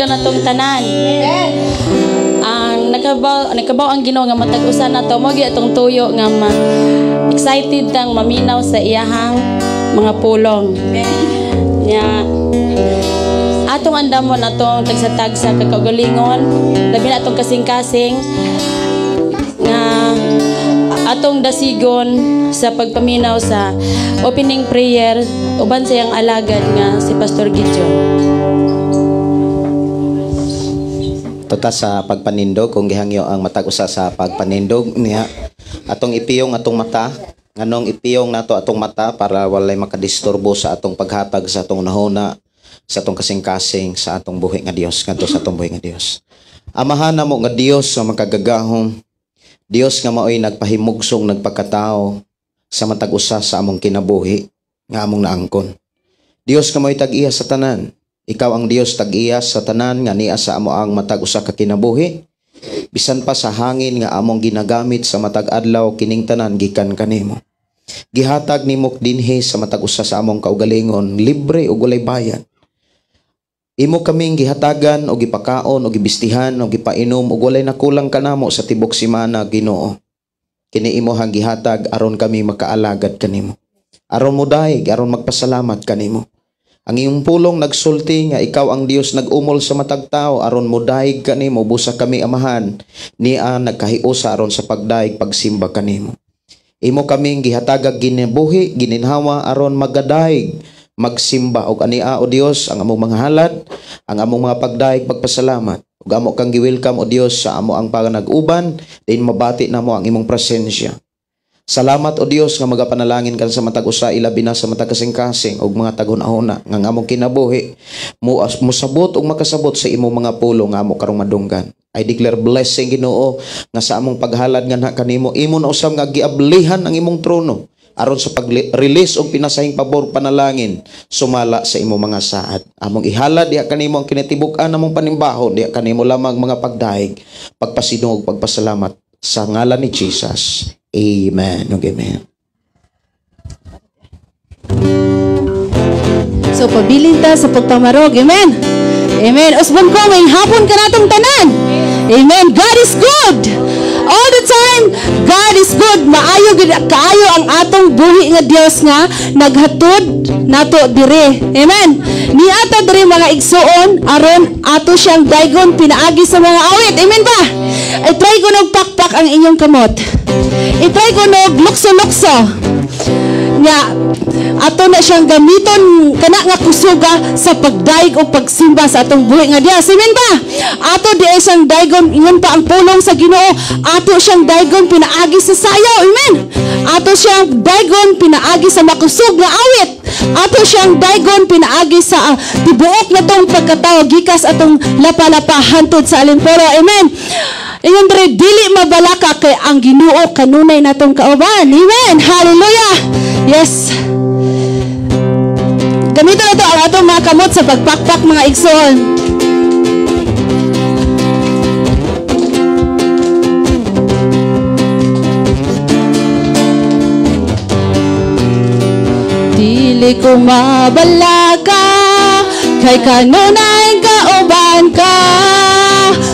kanatong tanan. Ang nakabaw ang Ginoo nga matag usa nato mo gyud atong tuyo nga ma excited tang maminaw sa iyahang mga pulong. Nya atong andamon atong tagsa-tagsa kakaugalingon, labi na atong kasing-kasing nga atong dasigon sa pagpaminaw sa opening prayer uban sa iyang alagad nga si Pastor Gideon. Tota sa pagpanindog, kung gihangyo ang matag usa sa pagpanindog niya, atong ipiyong atong mata. Nganong ipiyong nato atong mata? Para walay makadisturbo sa atong paghatag sa atong nahuna, sa atong kasing-kasing, sa atong buhi nga Dios, ngadto sa atong buhi nga Dios. Amahan namo nga Dios nga makagagahom, Dios nga maoy nagpahimugsong nagpakatao sa matag usa sa among kinabuhi nga among naangkon. Dios nga maoy tag-iya sa tanan. Ikaw ang Dios tag-iya sa tanan nga niya sa amo ang matag usa ka kinabuhi. Bisan pa sa hangin nga among ginagamit sa matag adlaw, kining tanan gikan kanimo. Gihatag nimo dinhi sa matag usa sa among kaugalingon, libre ug walay bayad. Imo kaming gihatagan o gipakaon o gibistihan o gipainom ug walay nakulang kanamo sa tibok semana, Ginoo. Kini imo hang gihatag aron kami makaalagad kanimo. Aron modaig, aron magpasalamat kanimo. Ang iyong pulong nagsulti nga ikaw ang Dios nag-umol sa matag tao aron modaig kanimo, busa kami amahan niya nagkahiusa aron sa pagdaig pagsimba kanimo. Imo kaming gihatagag ginabuhi, gininhawa aron magadaig magsimba og ania o Dios ang among mga halad, ang among mga pagdaig pagpasalamat. Ug amo kang gi-welcome o Dios sa amo ang panag-uban, din mabati namo ang imong presensya. Salamat o Dios nga magapanalangin ka sa matag usa, ilabi na sa matag kasing-kasing ug mga taghunahuna nga ang among kinabuhi musabot ug makasabot sa imong mga pulong nga amo karong madunggan. I declare blessing, Ginoo, nga sa among paghalad nga kanimo imo na usab nga giablihan ang imong trono aron sa pag-release og pinasahing pabor panalangin sumala sa imong mga saad. Among ihalad diha kanimo ang kinatibuk-an among panimbahon diha kanimo lamang mga pagdaig, pagpasinug, pagpasalamat sa ngalan ni Jesus. Amen. Amen. So pabilin ta sa pagpamarog. Amen. Amen. Usbon ko may hapon ka natong tanan. Amen. God is good. All the time, God is good. Maayo gid kaayo ang atong buhi nga Dios nga naghatod nato dire. Amen. Niata dire mga igsuon aron ato siyang daygon pinaagi sa mga awit. Amen ba? I try ko nog pakpak ang inyong kamot. I try ko nog lukso-lukso. Nga ato na siyang gamiton kana nga kusuga sa pagdaig o pagsimba sa atong buhi nga Dios. Amen ba? Ato di ay siyang daygon, ingon pa ang pulong sa Ginoo, ato siyang daygon pinaagi sa sayaw. Amen. Ato siyang daygon pinaagi sa makusog nga awit. Ato siyang daygon pinaagi sa tibuok natong pagkatawo gikas atong lapa-lapa hantod sa alimporo. Amen. Ingon diri, dili mabalaka kay ang Ginoo kanunay natong kauban. Amen. Hallelujah. Yes. Gamiton nato ang atong mga kamot sa pagpakpak mga igsoon. Dili ko mabalaka kay kanunay kauban ka.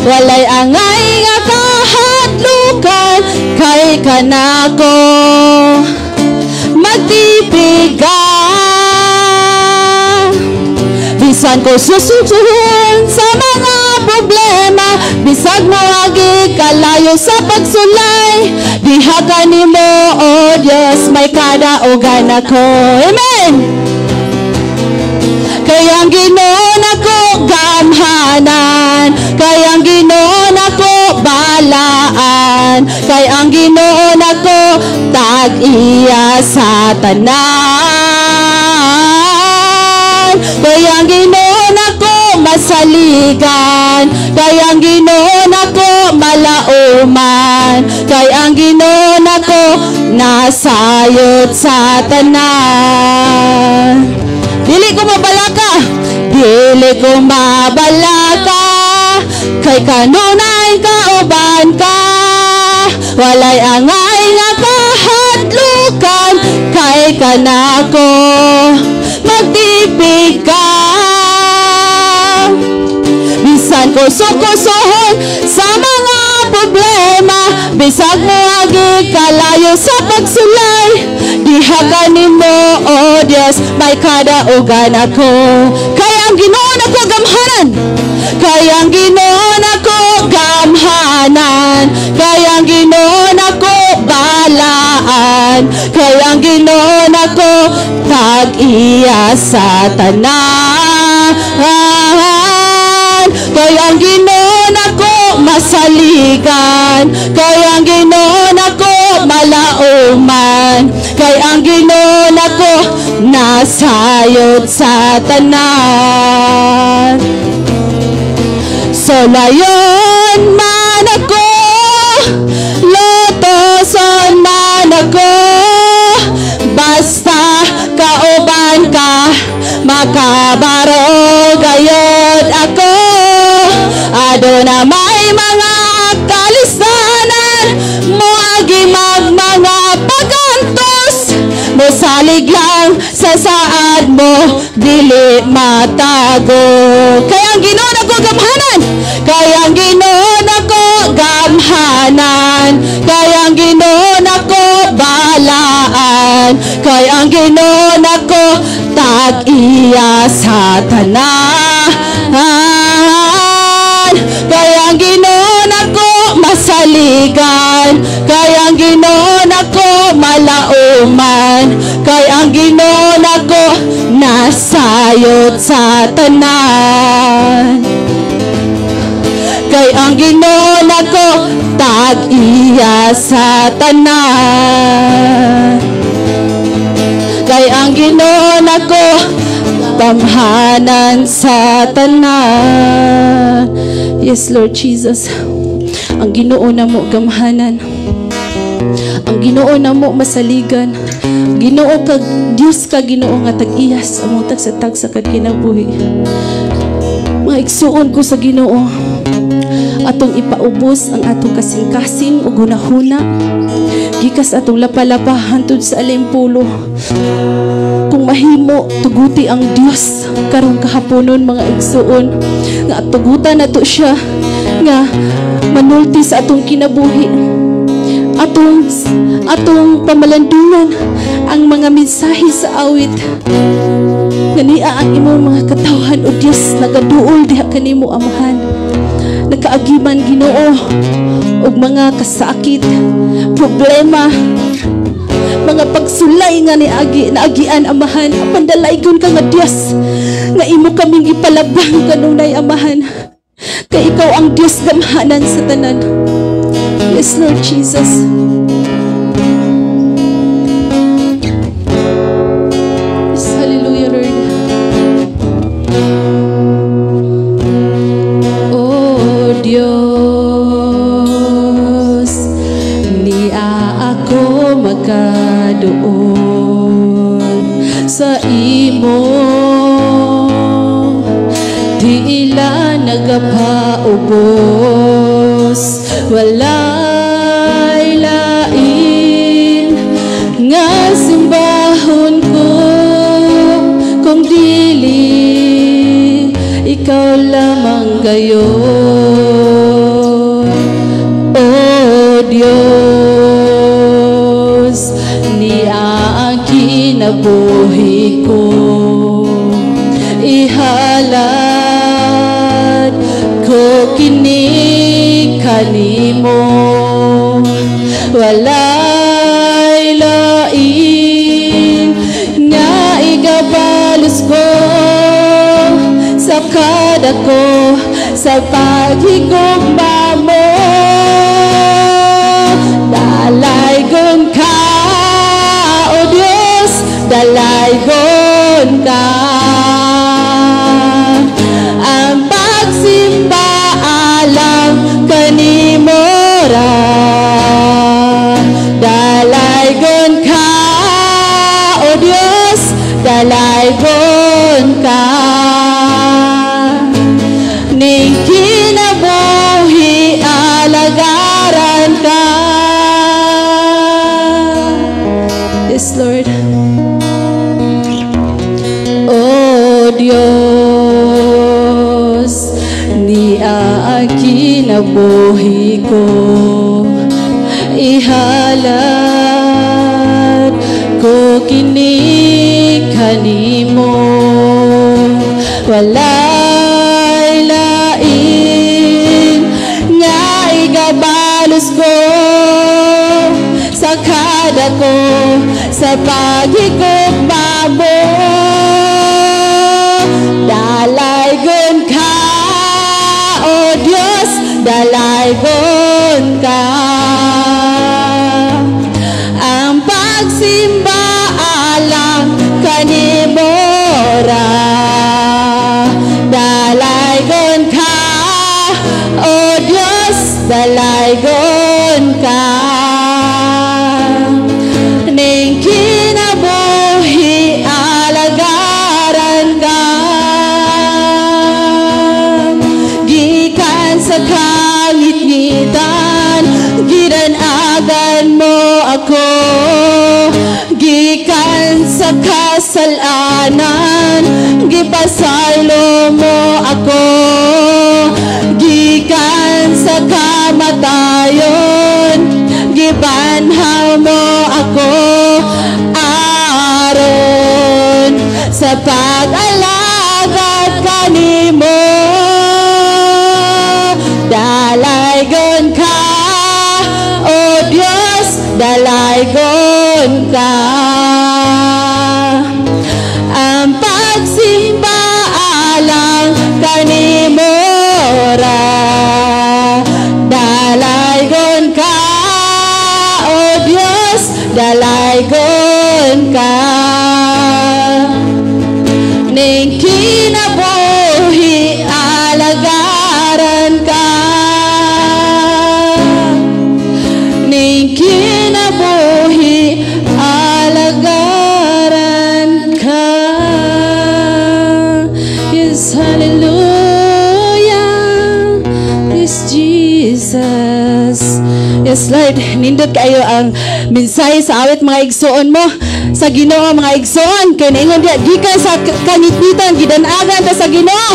Walay angay nga kahadlukan kay kanako magtipiga. Bisan ko susuhon sa mga problema, bisag moagi kalayo sa pagsulay, diha ka nimo, O Dios, may kadaugan ako. Amen. Kay ang Ginoo nako gamhanan, kay ang Ginoo nako balaan, kay ang Ginoo nako tag-iya sa tanan. Kay ang Ginoo nako masaligan, kay ang Ginoo nako malauman, kay ang Ginoo nako nasayod sa tanan. Dili ko mabalaka, dili ko mabalaka, kay kanunay kauban ka. Walay angay nga kahadlukan, kay kanako magtipig ka. Bisan kuso-kusohon sa mga problema, bisag moagi kalayo sa pagsulay, diha kanimo, O Dios, may kadaugan ako. Kay ang Ginoo nako gamhanan. Kay ang Ginoo nako gamhanan. Kay ang Ginoo nako balaan. Kay ang Ginoo nako tag-iya sa tanan. Kay ang Ginoo nako masaligan. Kay ang Ginoo nako malauman. Kay ang Ginoo nako nasayod sa tanan. Sulayon man ako, lutoson man ako, basta kauban ka, makabaro gayod ako. Aduna may mga kalistanan, moagi mag mga pagantos, mosalig lang sa saad mo, dili matago. Kay ang Ginoo nako gamhanan. Kay ang Ginoo nako gamhanan. Kay ang Ginoo nako balaan. Kay ang Ginoo nako tag-iya sa tanan. Kay ang Ginoo nako masaligan. Kay ang Ginoo nako malauman. Kay ang Ginoo nako nasayod sa tanan. Kay ang Ginoo nako tag-iya sa tanan. Kay ang Ginoo nako gamhanan sa tanan. Yes, Lord Jesus. Ang Ginoo namo gamhanan. Ang Ginoo namo masaligan. Ginoo kag Dios ka, Ginoo, nga tag-iyas amo tag sa tagsa kad kinabuhi. Mga igsuon ko sa Ginoo, atong ipaubos ang atong kasing-kasing ug hunahuna gikas atong lapa-lapa hantod sa alimpulo. Kung mahimo, tuguti ang Dios karong kahaponon, mga igsuon, nga tugutan nato siya nga manulti sa atong kinabuhi. Atong pamalandungan ang mga mensahe sa awit nga niya ang imong mga katawhan, O Dios, nagaduol diha kanimo, Amahan. Nakaagiman, Ginoo, og mga kasakit, problema, mga pagsulay nga niagi naagian, Amahan, apan dalaygon ka nga Dios nga imo kaming ipalabang kanunay, Amahan, kay ikaw ang Dios gamhanan sa tanan. Yes, Lord Jesus. Yes, hallelujah, Lord. O Dios, niya ako magkaduol sa imo, tila nagapaubos, walay lain nga simbahon ko kung dili ikaw lamang gayon. O Dios, niya ang kinabuhi ko, ihalad ko kini kanimo, walay lain nga igabalos ko sa kadako sa paghigugma mo. Dalaygon ka, O Dios, dalaygon ka. Ang pagsimba alang kanimo ra. Dalaygon ka, O Dios, dalaygon ka. Ning kinabuhi alagaran ka. Yes, Lord. O Dios, niya Kinabuhi ko ihalad ko kini kanimo, walay lain nga ikabalos ko sa kada ko sa paghigugma mo. Dalaygon ka, O Diyos, dalaygon ka. Ang pagsimba alang kanimo ra. Dalaygon ka, O Diyos, dalaygon ka. Ning kinabuhi alagaran ka, gikan sa kangitngitan, gidan-agan mo ako, gikan sa kasalanan, gipasaylo mo ako, gikan sa kamatayon, gibanhaw mo ako, aron sa pag-alagad kanimo. Dalaygon ka, O Diyos, dalaygon ka. Ang pagsimba alang kanimo ra. Dalaygon ka, O Diyos, dalaygon ka. Ning kinabuhi alagaran ka, ning kinabuhi alagaran ka. Yes, hallelujah. Yes, Jesus. Yes, Lord, nindot kayo ang mensahe sa awit, mga igsoon mo sa Ginoo, mga igsoon, kay naingon diya, gikan sa kangitnitan gidanagan ta sa Ginoo,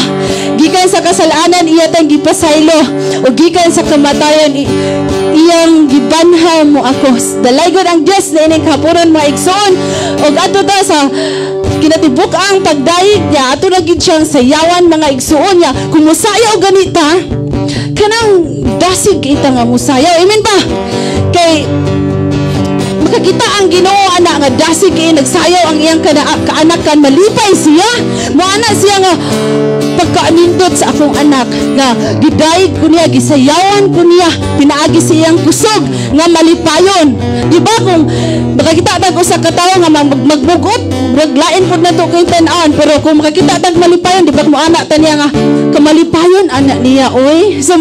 gikan sa kasalanan iya tang gipasaylo, o gikan sa kamatayon iyang gibanhaw mo ako. Dalaygon ang Dios na ining kahaponon, mga igsoon, og adto ta sa kinatibuk ang pagdayeg niya, ato na gid siyang sayawan, mga igsoon niya. Kung musayaw ganita, kanang dasig kita nga musayaw. Amen ba? Kay makakita ang Ginoo ana nga dasig kay nagsayaw ang iyang kaanakan, malipay siya. Moana siya nga pagkaanindot sa akong anak nga gidayeg ko niya, gisayawan ko niya, pinaagi sa iyang kusog nga malipayon. Di ba kung makakita tag usa ka tawo nga magbugot, murag lain pud nato kay tan-awon, pero kung makakita tag malipayon, di ba mo ana ta niya nga kamalipayon ana niya oy. So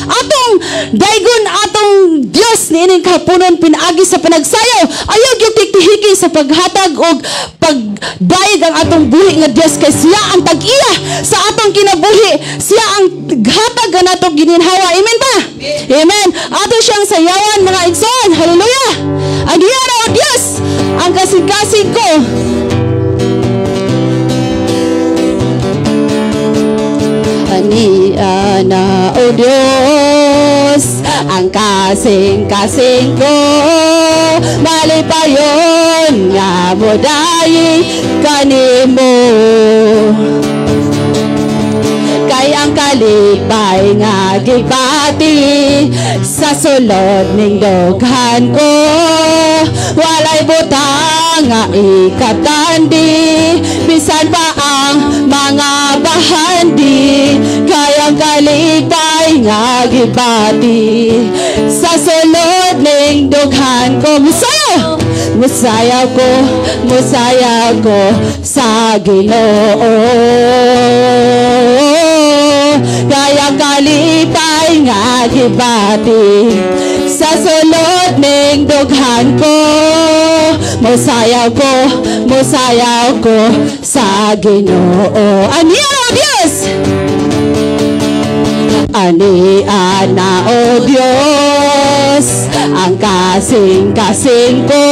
atong daygon atong Dios niining kahaponon pinaagi sa panagsayaw. Ayaw gyud tiktihiki sa paghatag og pagdayeg ang atong buhi nga Dios, kay siya ang tag-iya sa atong kinabuhi, siya ang hatag nga nato gininhawa. Amen ba? Amen. Ato siyang sayawan, mga igsoon. Hallelujah. Ang iya ra, o Dios, ang kasing-kasing ko. Ania na, o Diyos, ang kasing-kasing ko, malipayon nga modayeg kanimo. Kay ang kalipay nga gibati sa sulod ning dughan ko, walay butang nga ikatandi, bisan pa ang mga bahandi. Kay ang kalipay nga gibati sa sulod ning dughan ko. Musayaw, musayaw ko, musayaw ko sa Ginoo. Kay ang kalipay nga gibati sa sulod ning dughan ko, musayaw ko sa Ginoo. Ania o Dios, ania na o Dios, ang kasing-kasing ko,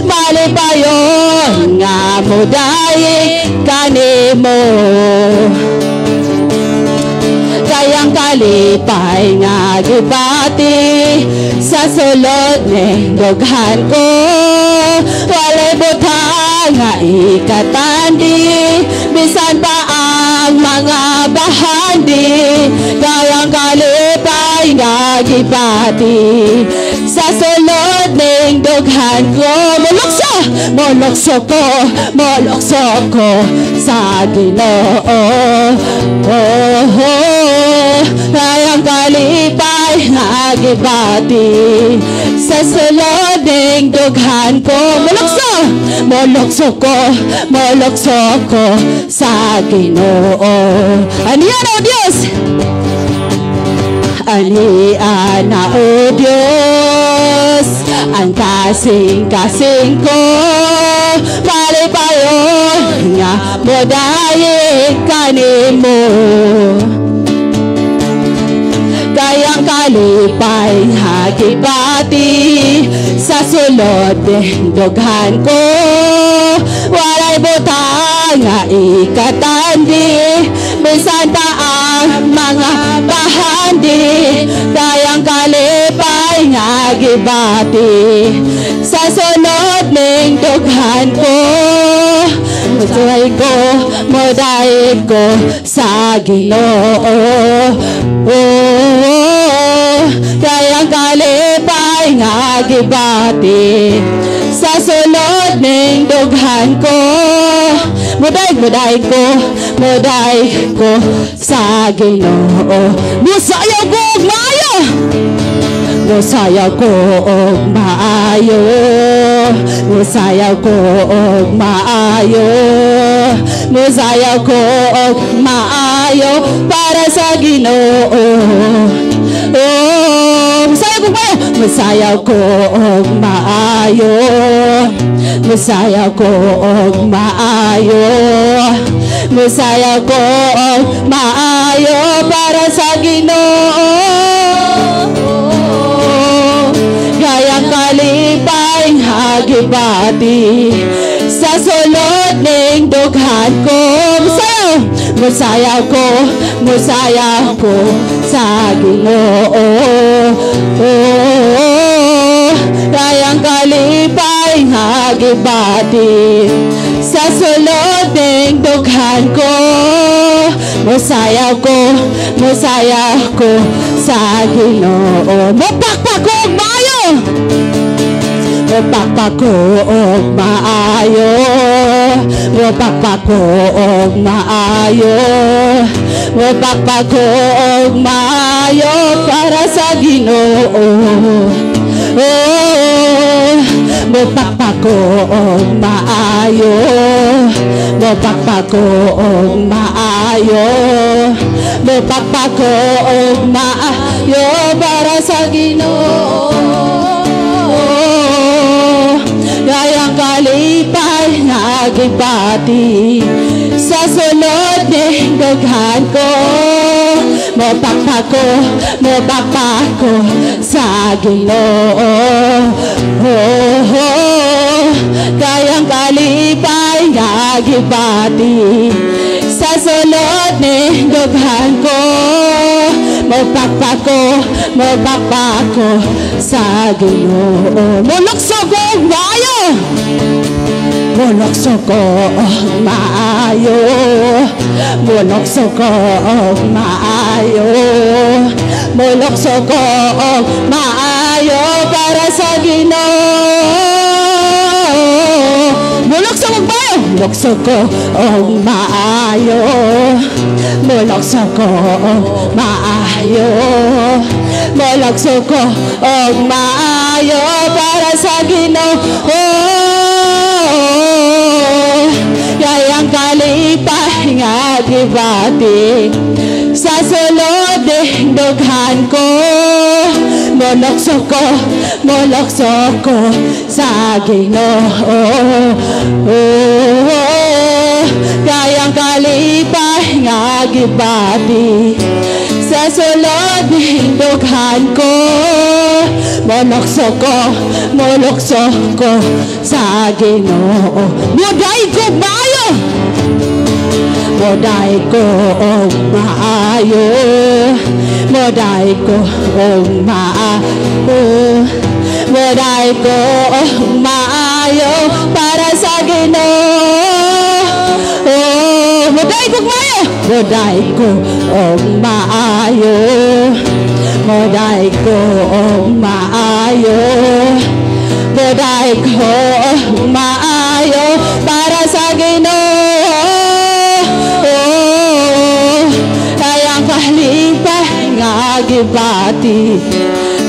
malipayon nga modayeg kanimo. Kay Kayang kalipay nga gibati sa sulod ning dughan ko. Walay butang nga ikatandi, bisan pa ang mga bahandi. Kayang kalipay nga gibati sa sulod ning dughan ko. Mulukso, mulukso ko, mulukso ko sa Ginoo. Oh, kayang kalipay nga gibati sa sulod ning dughan ko. Mulukso, mulukso ko, mulukso ko sa Ginoo. Ano yan, O Diyos? Ania na, O Diyos, ang kasing-kasing ko. Malipayon nga modayeg kanimo. Kayang kalipay nga gibati sa sulod dughan ko. Walay butang nga ikatandi, bisan pa ang mga bahandi. Kayang kalipay nga gibati sa sulod ning dughan ko. Musuway ko, modayeg ko sa Ginoo. Oh, kayang kalipay nga gibati sa sulod ning dughan ko. Muday, muday ko, muday ko sa Ginoo. Musayaw ko og maayo. Musayaw ko og maayo. Musayaw ko og maayo. Musayaw ko og maayo para sa Ginoo. Oh, musayaw ko maayo. Musayaw ko og maayo. Musayaw ko og maayo. Musayaw ko og maayo para sa Ginoo. Gayang kalipay nga gibati sa sulod ning dughan ko. Musayaw, musayaw ko, musayaw ko sa Ginoo. Oh, gayang kalipay nga gibati sa sulod ning dughan ko. Musayaw ko sa Ginoo. Mupakpak ko og maayo. Mupakpak ko og maayo. Mupakpak ko og maayo. Mupakpak ko og maayo para sa Ginoo. Oh, mupakpak ko og maayo. Mupakpak ko og maayo. Mupakpak ko og maayo para sa Ginoo. Gayang kalipay nga gibati sa sulod ning dughan ko. Mupakpak ko sa Ginoo. Oh, gayang kalipay nga gibati sa sulod ning dughan ko. Mupakpak ko sa Ginoo. Mulukso ko og maayo. Mulukso ko og maayo. Mulukso ko og maayo. Mulukso ko og maayo para sa Ginoo. Mulukso og maayo. Mulukso ko og maayo. Mulukso ko og maayo. Mulukso ko og maayo para sa Ginoo. Gayang kalipay nga gibati sa sulod ning dughan ko. Mulukso ko sa Ginoo. Oh, gayang kalipay nga gibati sa sulod ning dughan ko. Mulukso ko sa Ginoo. Muday ko maayo. Moday ko og maayo, moday ko og maayo, moday ko og maayo para sa Ginoo. Oh, moday ko maayo, moday ko og maayo, moday ko og maayo, moday ko og maayo para sa Ginoo. Oh, kaya kalipay nga gibati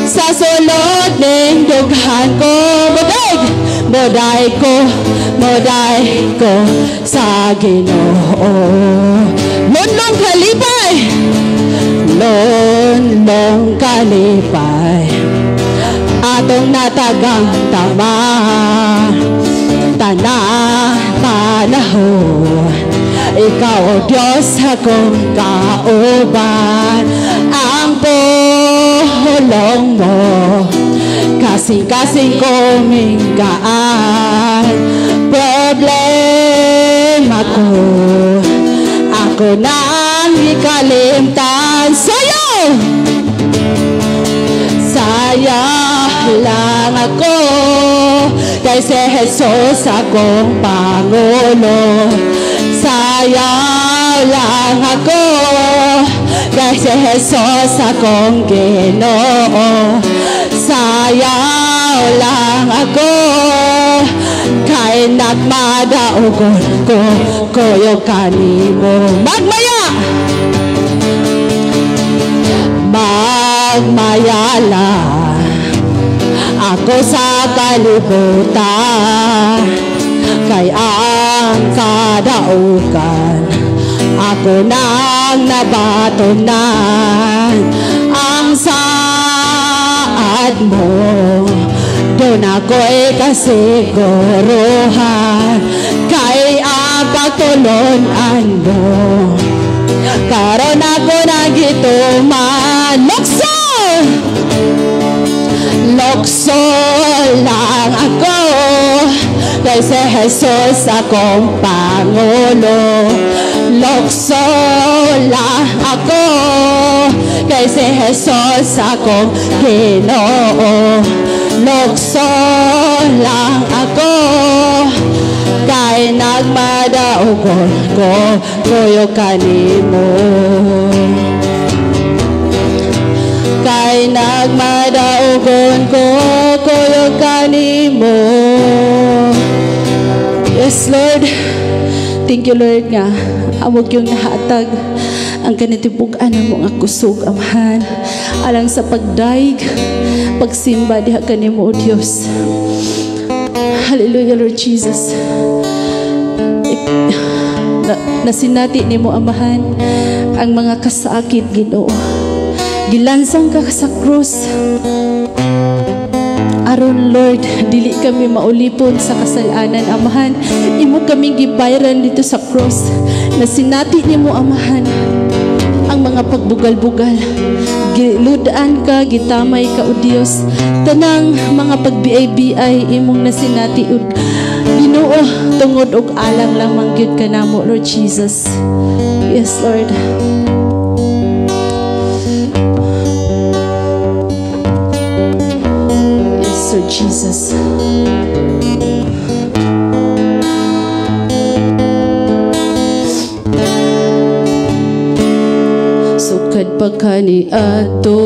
sa sulod ning dughan ko, moday, moday ko, moday ko sa Ginoo. Lunlong kalipay, lunlong kalipay atong natagang tama tanan panahon. Ikaw, O Diyos, akong kauban. Ang pulong mo, kasing-kasing ko minggaan. Problema ko, ako nang ikalimtan. Sayaw! Sayaw lang ako kay si Jesus akong Pangulo. Sayaw lang ako kay si Jesus akong Ginoo. Sayaw lang ako kay nagmadaugon ko kuyog kanimo. Magmaya! Magmaya lang ako sa kalibutan, kay ang kadaugan ako nang nabatunan. Ang saad mo, doon ako'y kasiguruhan, kay ang pagtulunan mo, karon ako nagituman. Lukso! Lukso lang ako kay si Jesus akong Pangulo. Lukso lang ako kay si Jesus akong Ginoo. Lukso lang ako kay nagmadaugon ko kuyog kanimo. Kay nagmadaugon ko kuyog kanimo. Yes, Lord. Thank you, Lord, nga amog yung nahatag ang kanitibug-an mo nga kusog, Amahan, alang sa pagdaig, pagsimba diha kanimo, O Dios. Hallelujah, Lord Jesus. Nasinati nimo, Amahan, ang mga kasakit, Ginoo. Gilansang ka sa krus aron, Lord, dili kami maulipon sa kasalanan, Amahan. Imo kaming gibayran dito sa cross. Nasinati nimo, Amahan, ang mga pagbugal-bugal. Giludaan ka, gitamay ka, O Dios. Tanang mga pagbiay-biay imong nasinati, O Ginoo, tungod og alang lamang gyud kanamo, Lord Jesus. Yes, Lord. Yes, Lord Jesus. Sukad pa kaniadto,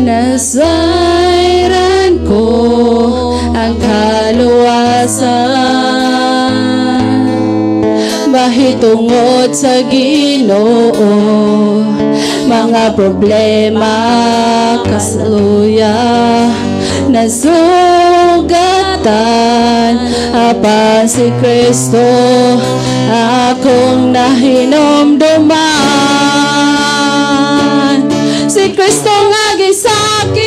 nasayran ko ang kaluwasan, mahitungod sa Ginoo, mga problema kasaluya nasugatan, apan si Kristo akong nahinomduman. Si Kristo nga gisakit,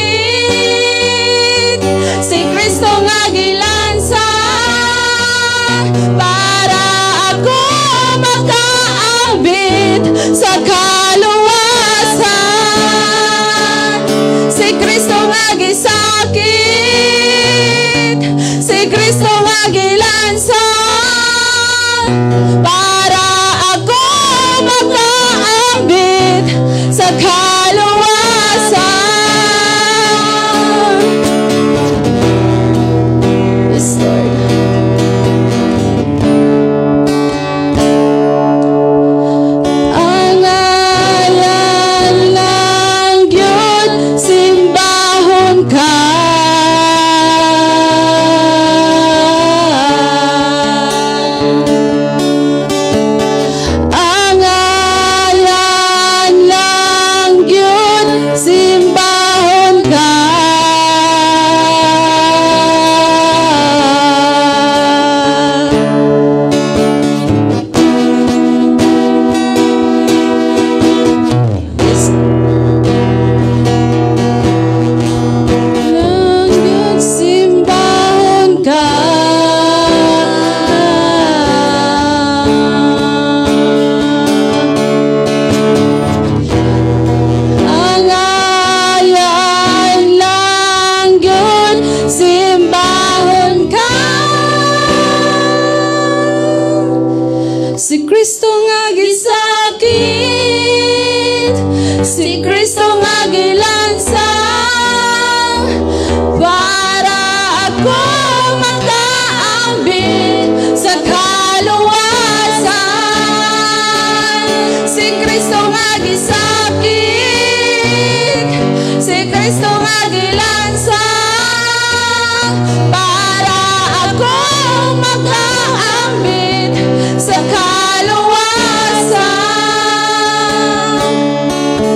si Kristo nga gilansa, para ako makaambit sa kaluwasan. Si Kristo nga gisakit, si Kristo nga gilansa, Para ako makaambit sa kaluwasan. Yes, Lord. Ang ngalan lang gyud, simbahon ka. Ang ngalan lang gyud, simbahon ka. Yes. Lang gyud, simbahon ka. Ang ngalan lang gyud, simbahon ka. Si Kristo nga gisakit, si Kristo nga gilansang, para ako makaambit sa kaluwasan. Si Kristo nga gisakit, si Kristo nga gilansang, para ako makaambit sa kaluwasan.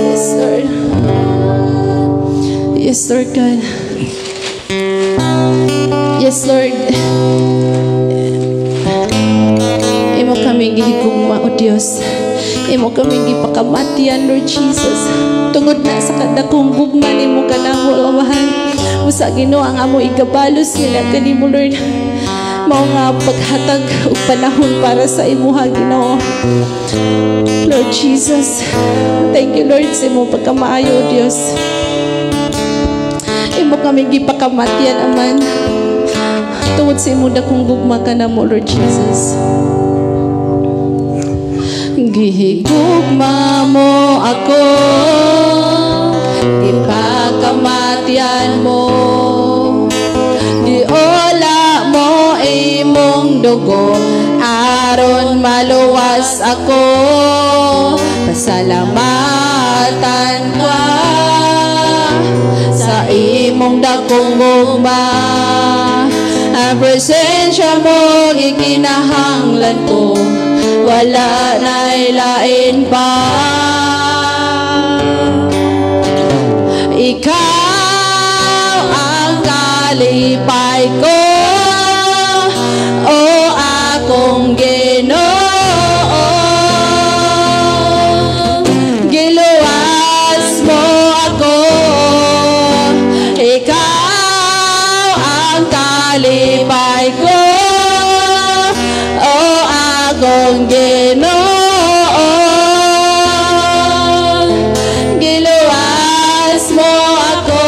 Yes, Lord. Yes, Lord God. Yes, Lord. Imo kami gihigugma, O Dios. Imo kami gipakamatian, Lord Jesus. Tungod na sa kadakong gugma nimo kanamo, Amahan. Usa Ginoo ang amo igabalos nila kanimo, Lord. Mao nga paghatag og panahon para sa imuha, Ginoo. Lord Jesus, thank you, Lord, sa imong pagkamaayo, O Dios. Imo kami gipakamatian, Aman. Tungod sa imong dakong gugma kanamo, Lord Jesus. Gihigugma mo ako, gipakamatian mo, giola mo imong dugo, aron maluwas ako. Pasalamatan ka sa imong dakong gugma. Ang presensya mo gikinahanglan ko, wala na'y lain pa. Ikaw ang kalipay ko, o akong Ginoo. Giluwas mo ako, ikaw ang kalipay ko, o akong Ginoo. Giluwas mo ako,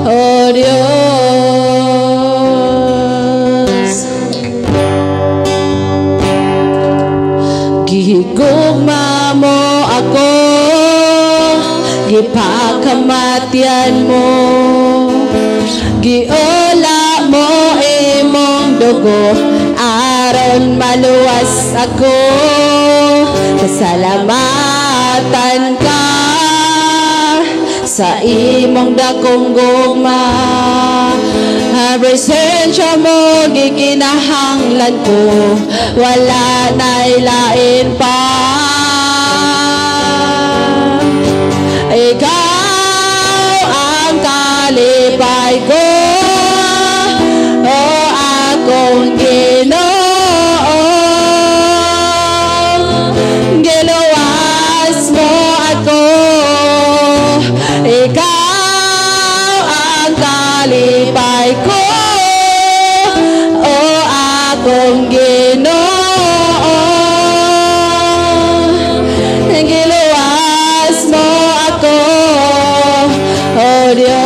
O Diyos. Gihigugma mo ako, gipakamatian mo, giola mo imong dugo, aron maluwas ako. Pasalamatan ka sa imong dakong gugma. Ang presensya mo gikinahanglan ko, wala na'y lain pa. Ikaw ang kalipay ko, o akong Ginoo. Giluwas mo ako, ikaw ang kalipay ko, o akong Ginoo. Giluwas mo ako, O Diyos.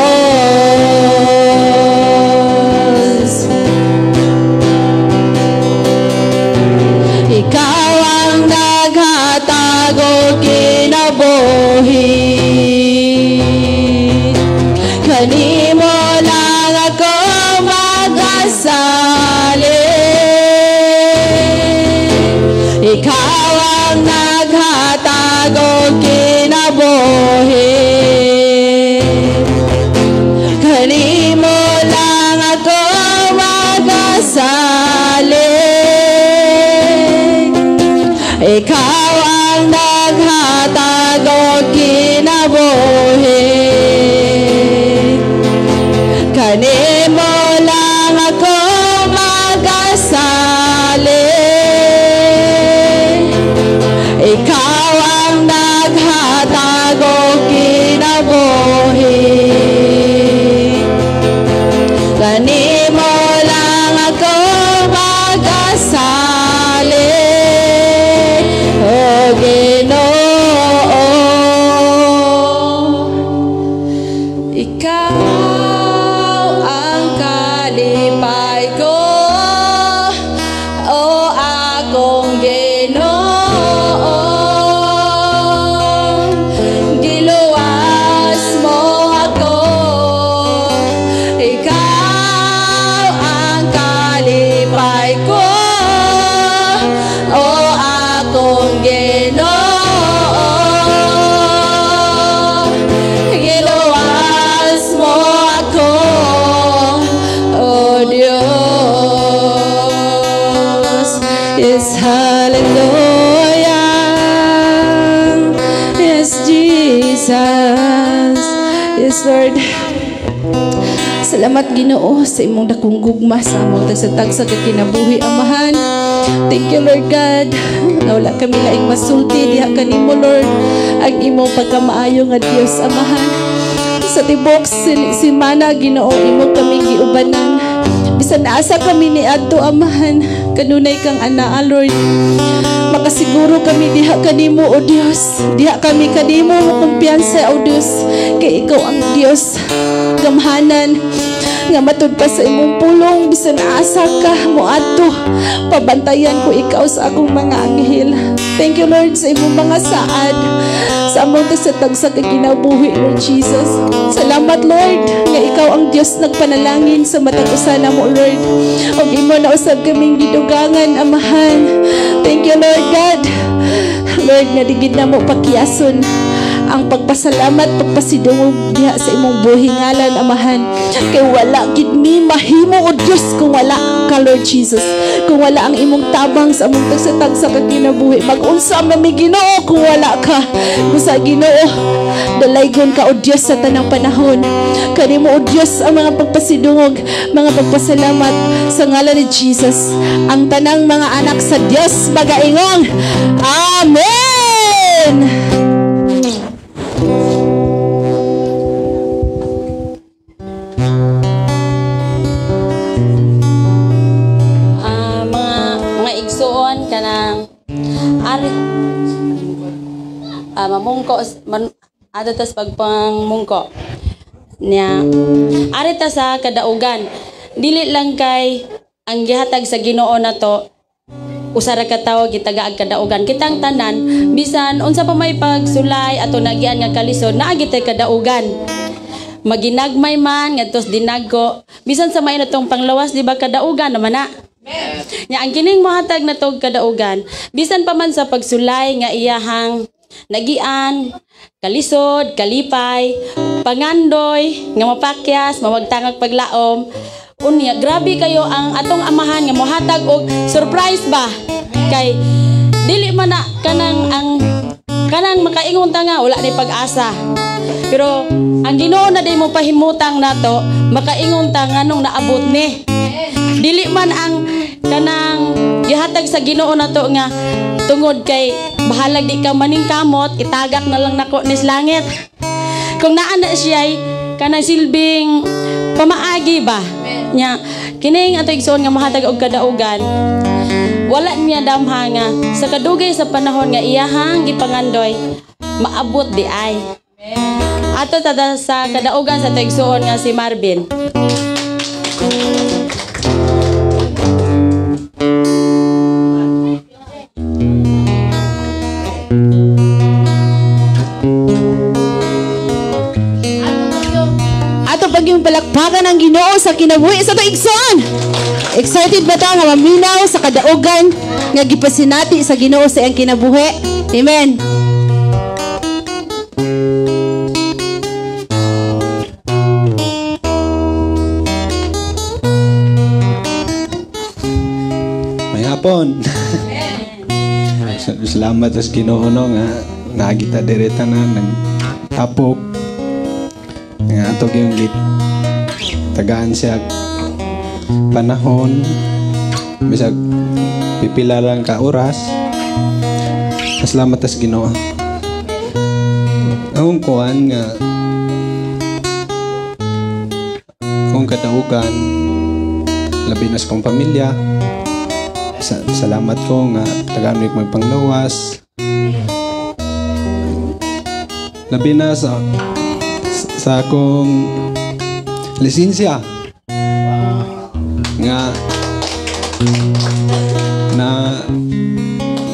Kanimo lang ako magasalig. Ikaw ang naghatag og kinabuhi. Kanimo lang ako magasalig. Ikaw ang naghatag og kinabuhi. Kanimo lang ako magasalig. Ikaw ang naghatag og kinabuhi. Kanimo lang ako magasalig, O Ginoo. Ikaw ang kalipay ko, O akong Ginoo. Giluwas mo ako. Ikaw ang kalipay ko, O akong Ginoo. Giluwas mo ako, O Diyos. Yes, hallelujah. Yes, Jesus. Yes, Lord. Salamat, Ginoo, sa imong dakong gugma sa among tagsa-tagsa ka kinabuhi, Amahan. Thank you, Lord God. Na wala kami laing masulti diha kanimo, Lord. Ang imong pagkamaayo nga Dios, Amahan. Sa tibok simana, Ginoo, imo kami giubanan. Bisan asa kami ni adto, Amahan, kanunay kang anaa, Lord. Makasiguro kami diha kanimo, O Dios. Diha kami kanimo mo kumpiyansa, O Dios. Kay ikaw ang Dios gamhanan nga matud pa sa imong pulong, bisan asa ka moadto, pabantayan ko ikaw sa akong mga anghel. Thank you, Lord, sa imong mga saad sa among sa tagsa ka kinabuhi, Lord Jesus. Salamat, Lord, nga ikaw ang Dios nagpanalangin sa matag usa namo, Lord, ug imo na usab kaming gidugangan, Amahan. Thank you, Lord God. Lord, nga di gid namo pakiyason ang pagpasalamat, pagpasidungog diha sa imong buhi ngalan, Amahan. Kay wala gid mi mahimo, O Dios, kung wala ka, Lord Jesus. Kung wala ang imong tabang sa among tagsa-tagsa ka kinabuhi. Mag-unsa man mi, Ginoo, kung wala ka. Busa, Ginoo, dalaygon ka, O Dios, sa tanang panahon. Kanimo, O Dios, ang mga pagpasidungog, mga pagpasalamat sa ngalan ni Jesus. Ang tanang mga anak sa Dios magaingong Amen. Mga igsuon kanang ari mamungko man, ato tas pagpangmungko niya ari ta sa kadaugan. Dili lang kay ang gihatag sa Ginoo nato usa ra ka tawo gitagaag kadaugan. Kitang tanan, bisan unsa pa may pagsulay ato nagian nga kalisod, naa gitay kadaugan. Maginagmay man ngadtos dinagko, bisan sa may natong panglawas, di ba kadaugan naman na? Nya ang kining mohatag na tog kadaugan, bisan pa man sa pagsulay nga iyahang nagian, kalisod, kalipay, pangandoy nga mapakyas, mawagtangag paglaom. Unya, grabe kayo ang atong Amahan nga mohatag og surprise ba? Kay dili man na kanang ang kanang makaingon ta nga wala ni pag-asa. Pero ang Ginoo na di mo pahimutang nato, makaingon ta nganong naabot ni. Dili man ang kanang gihatag sa Ginoo nato nga tungod kay bahalag di ka maningkamot, itagak na lang nako nis langit. Kung naa na siya'y kanang silbing pamaagi ba? Nya kining ato igsoon nga mohatag og kadaugan, wala niya damha nga sa kadugay sa panahon nga iyahang gipangandoy maabot di ay. Ato tada sa kadaugan sa ato igsoon nga si Marvin. Ato pagyung palakpakan ang Ginoo sa kinabuhi sa atong igsoon. Excited ba ta nga maminaw sa kadaugan nga gipasinati sa Ginoo sa iyang kinabuhi? Amen. May hapon. Salamat sa Ginoo no nga naagita diri tanan nagtapok nga ato gyung tagaan siya panahon bisag pipila lang ka oras. Salamat sa Ginoo. Akong kuan nga akong kadaugan labi na sa kong pamilya. Salamat ko nga tagaan mi magpanglawas. Labi na sa akong lisensya nga na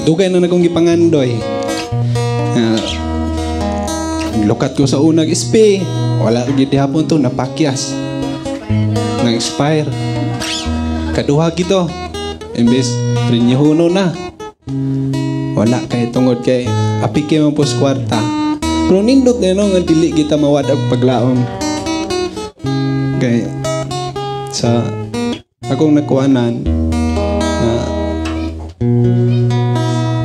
dugay na nagong gipangandoy. Lukat ko sa unang SP, wala gid hapon to napakyas. Nang expire. Kaduha gito. Imbes renyohono na. Wala kay tungod kay apike man pos kwarta. Pero nindot na no nga dili kita mawad og paglaom. Kay sa akong nakuanan na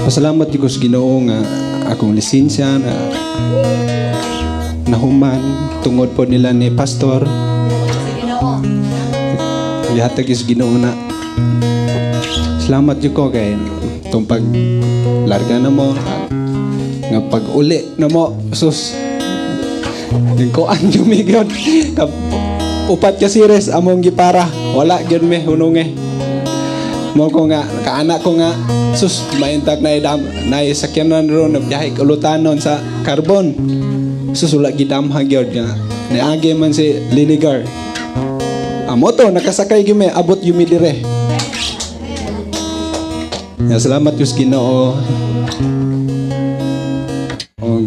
pasalamat jud ko sa Ginoo nga akong lisensya na nahuman tungod po nila ni pastor. Gihatag sa Ginoo na. Salamat jud ko kay itong pag larga na mo nga pag uli na mo sus kuan yun upat ka series among gipara wala gyud me hununge mo ko nga kaanak ko nga sus maintak na idam na sakyanan ron nagbiyahe ulutanon sa carbon sus wala gidamha gyud nga niagi man si Linigar amo to nakasakay gyud me abot yumi dire. Ya, salamat Diyos Ginoo. Og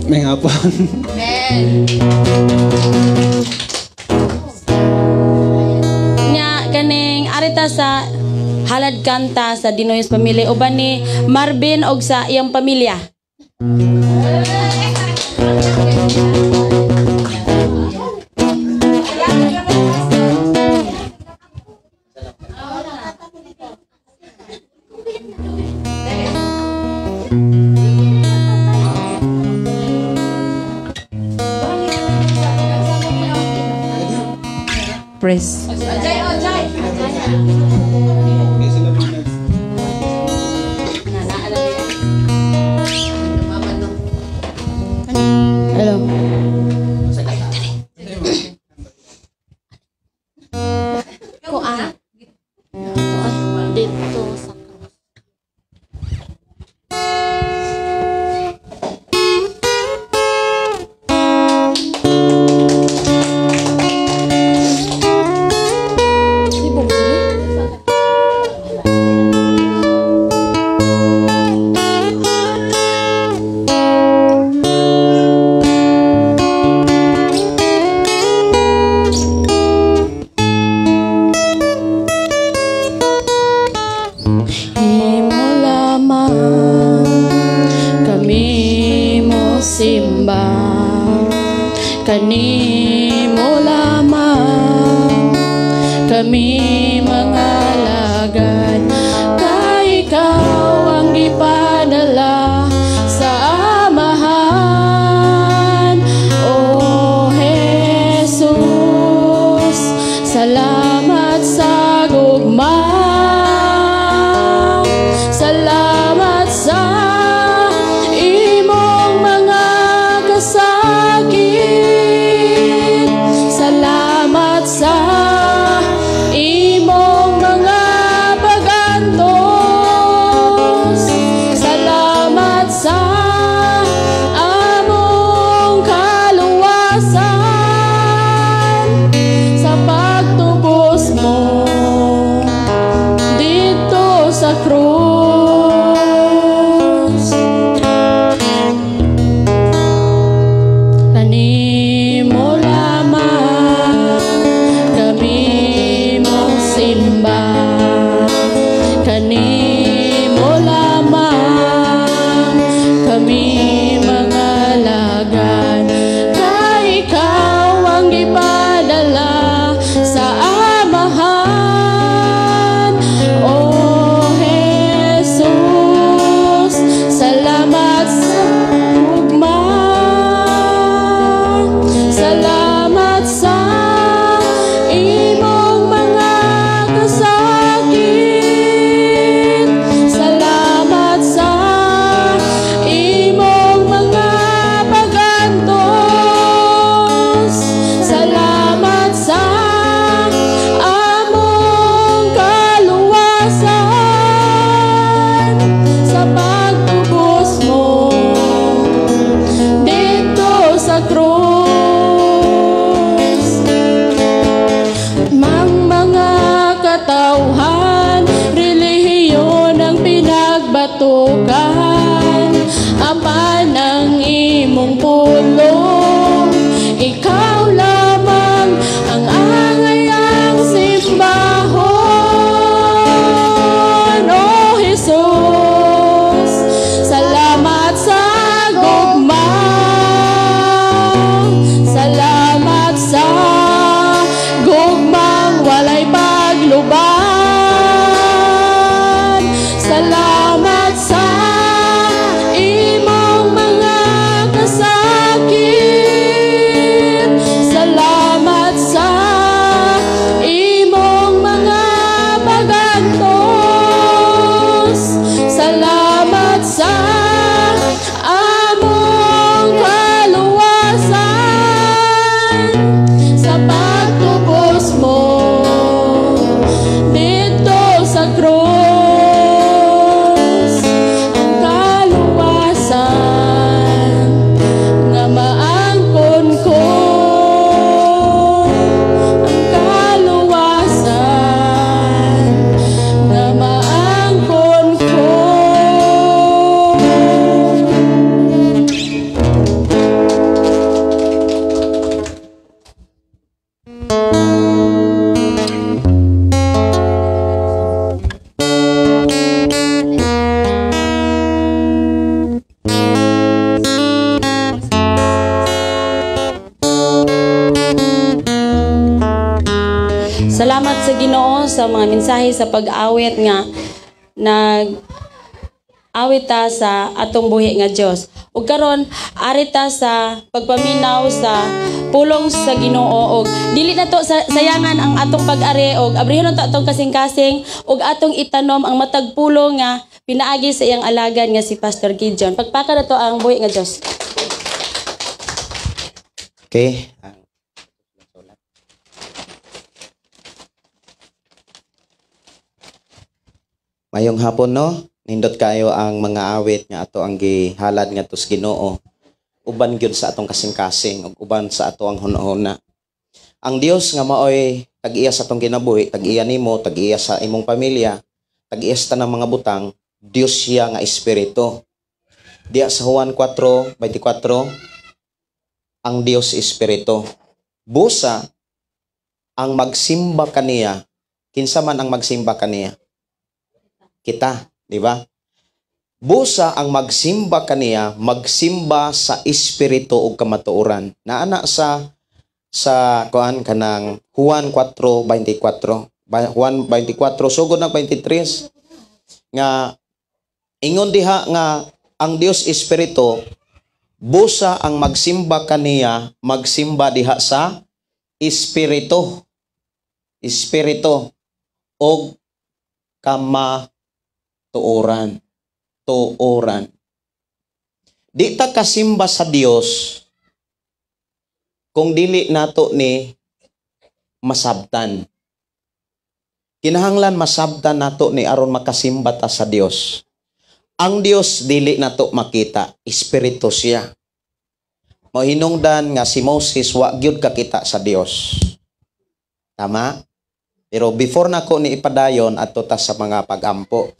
may hapon. Amen. Nga kaning arita sa halad kanta sa Dinoyos pamilya uban ni Marvin og sa iyang pamilya. Praise. Hello. Kuan. Dito sa cross. Kanimo lamang kami mga alagad, kay ikaw ang gipadala sa Amahan. O Jesus, salamat sa gugma, salamat sa imong mga kasakit, salamat sa imong mga pagantos, salamat sa among kaluwasan, sa pagtubos. sa Ginoo sa mga mensahe, sa pag-awit nga nag awit ta sa atong buhi nga Dios. Ug karon ari ta sa pagpaminaw sa pulong sa Ginoo og dili na to sa, sayangan ang atong pag-ari og abrihon ta atong kasing-kasing ug atong itanom ang matag pulong nga pinaagi sa iyang alagad nga si Pastor Gideon. Pagpaka na to ang buhi nga Dios. Okay. Mayong hapon, no? Nindot kayo ang mga awit nga ato ang gihalad nga sa Ginoo. Uban gyud sa atong kasing-kasing ug uban sa ato ang hunahuna. Ang Dios nga maoy tag-iya sa atong kinabuhi, tag-iya nimo, tag-iya sa imong pamilya, tag-iya sa tanang mga butang, Dios siya nga espiritu. Diya sa Juan 4:24, ang Dios espiritu. Busa ang magsimba kaniya, kinsa man ang magsimba kaniya? Kita, di ba? Busa ang magsimba kaniya, magsimba sa espiritu ug kamatuoran. Naana sa kuan kanang Juan 4:24. Juan 24 sugod na 23 nga ingon diha nga ang Dios espiritu, busa ang magsimba kaniya, magsimba diha sa espiritu. Espiritu og kamatuoran. Tuoran. Di ta kasimba sa Dios kung dili nato ni masabtan. Kinahanglan masabtan nato ni aron makasimba ta sa Dios. Ang Dios dili nato makita, espiritu siya. Mohinungdan nga si Moses wa gyud kakita sa Dios. Tama? Pero before nako ni ipadayon adto ta sa mga pagampo.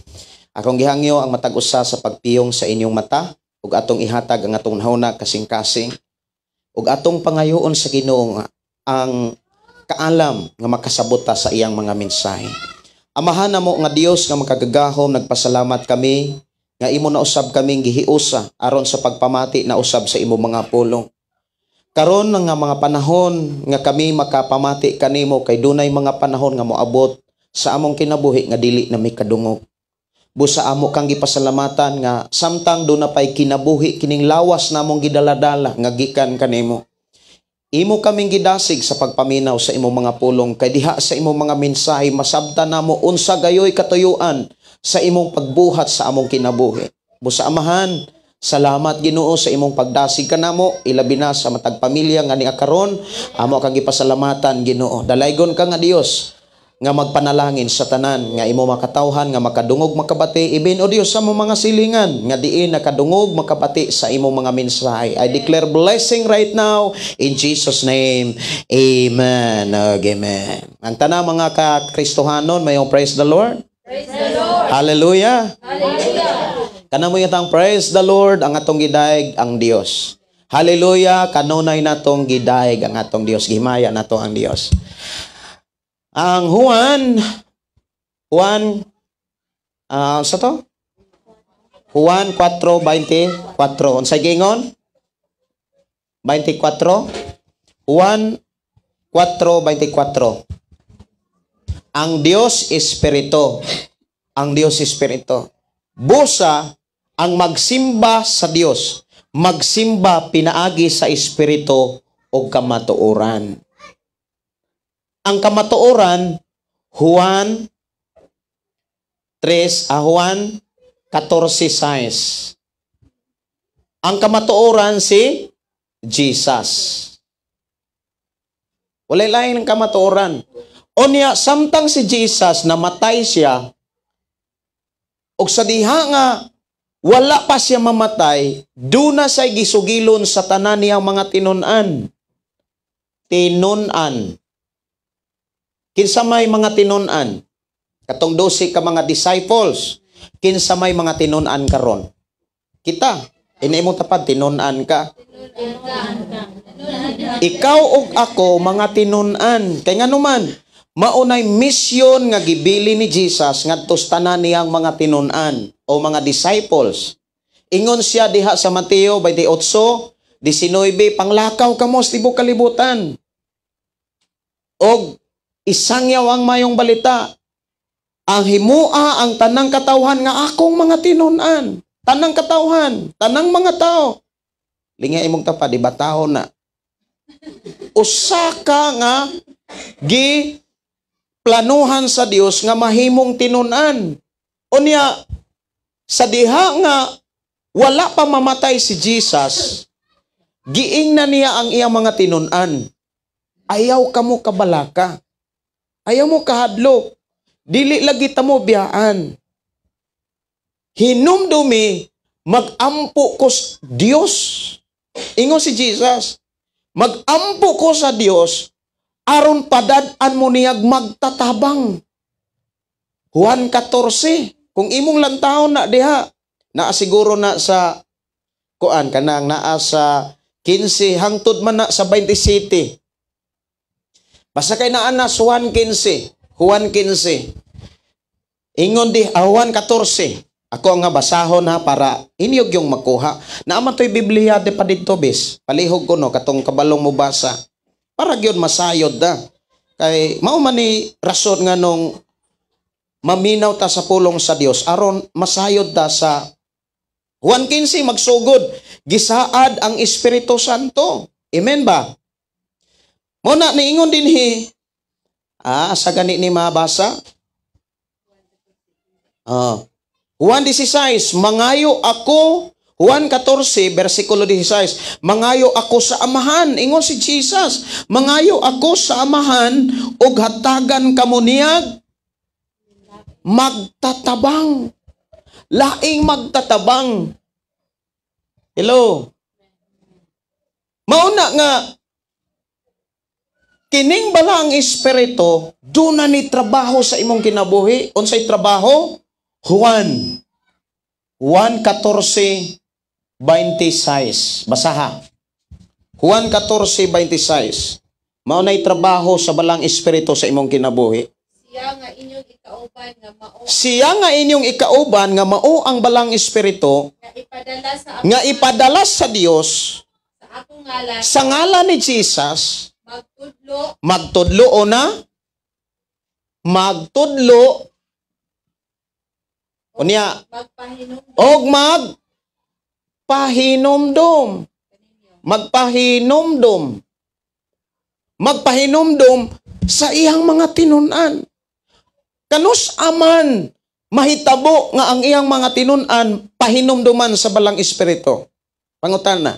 Akong gihangyo ang matag usa sa pagpiyong sa inyong mata ug atong ihatag ang atong nahuna kasing-kasing ug atong pangayoon sa Ginoo ang kaalam nga makasabot ta sa iyang mga mensahe. Amahan namo nga Dios nga makagagahom, nagpasalamat kami nga imo na usab kaming gihiusa aron sa pagpamati na usab sa imo mga pulong. Karon nga mga panahon nga kami makapamati kanimo kay dunay mga panahon nga moabot sa among kinabuhi nga dili na mi kadungog. Busa amo kang gipasalamatan nga samtang duna pay kinabuhi kining lawas namong gidaladala nga gikan kanimo. Imo kaming gidasig sa pagpaminaw sa imong mga pulong kay diha sa imong mga mensahe masabtan namo unsa gayoy katuyuan sa imong pagbuhat sa among kinabuhi. Busa Amahan, salamat Ginoo sa imong pagdasig kanamo, ilabi na sa matag pamilya nga niya karon, amo kang gipasalamatan Ginoo. Dalaygon ka nga Dios nga magpanalangin sa tanan nga imo makatawhan nga makadungog makabati ibin o Dios sa among mga silingan nga diin nakadungog makabati sa imong mga mensahe. I declare blessing right now in Jesus name. Amen. Amen. Ang tanang mga ka-Kristohanon, mayong praise the Lord. Praise the Lord. Hallelujah. Hallelujah. Kanamo yatang praise the Lord ang atong gidayeg ang Dios. Hallelujah, kanunay natong gidayeg ang atong Dios, gihimaya nato ang Dios. Ang Juan Juan sa to? Juan 4:24. Unsay giingon? 24. Juan 4:24. Ang Dios espiritu. Ang Dios espiritu. Busa ang magsimba sa Dios, magsimba pinaagi sa espiritu o kamatuoran. Ang kamatuoran, Juan 3, Juan 14:6. Ang kamatuoran si Jesus. Walay lain ng kamatuoran. O niya, samtang si Jesus namatay siya, og sa diha nga wala pa siya mamatay, duna siya'y gisugilon sa tanan niyang mga tinun-an. Tinun-an. Kinsa may mga tinun-an? Katong 12 ka mga disciples, kinsa may mga tinun-an karon? Kita, ini imong tapad, tinun-an ka. Ikaw ug ako mga tinun-an. Kay nganuman, maunay misyon nga gibili ni Jesus ngadto sa tanan niyang mga tinun-an o mga disciples. Ingon siya diha sa Mateo 28:19, panglakaw kamo sa tibuok kalibutan. Og Isangyaw ang mayong balita. Ang himua ang tanang katawhan nga akong mga tinun-an. Tanang katawhan, tanang mga tao. Linga imong tapa, di ba tao na? Usa ka nga gi planuhan sa Dios nga mahimong tinun-an. Unya sa diha nga wala pa mamatay si Jesus, giingnan niya ang iyang mga tinun-an. Ayaw kamo kabalaka. Ayaw mo kahadlok. Dili lagi ta mo biyaan. Hinumdumi, magampo ko sa Dios. Ingon si Jesus, magampo ko sa Dios aron padad-an mo niyag magtatabang. Juan 14, kung imong lantawon na diha, naa siguro na sa kuan kanang naa sa 15 hangtod man na sa 27. Basta kay naa na sa Juan 15, Juan 15. Ingon di Juan 14. Ako nga basahon ha para inyog yung makuha. Naa man to'y Biblia de pa didto bis. Palihog ko no katong kabalong mo basa. Para gyud masayod da. Kay mao man ni rason nga nung maminaw ta sa pulong sa Dios aron masayod ta sa Juan 15 magsugod gisaad ang Espiritu Santo. Amen ba? Mo na niingon dinhi. Asa gani ni mabasa? Juan 16, mangayo ako, Juan 14, versikulo 16, mangayo ako sa Amahan, ingon si Jesus, mangayo ako sa Amahan, ug hatagan kamo niyag magtatabang. Laing magtatabang. Hello? Mauna nga, kining balaang espiritu, doon na ni trabaho sa imong kinabuhi. Unsay trabaho? Juan. Juan 14:26. Basaha. Juan 14:26. Mao na'y trabaho sa balang espiritu sa imong kinabuhi. Siya nga inyong ikauban nga mao Siya nga inyong ikauban nga mao ang balang espiritu nga ipadala sa nga ipadala sa Dios sa akong ngalan sa ngalan ni Jesus magtudlo magtudlo o na magtudlo unya magpahinumdum og mag pahinumdum, magpahinumdum, magpahinumdum sa iyang mga tinun-an. Kanus aman mahitabo nga ang iyang mga tinun-an pahinumduman sa balang espiritu? Pangutan na.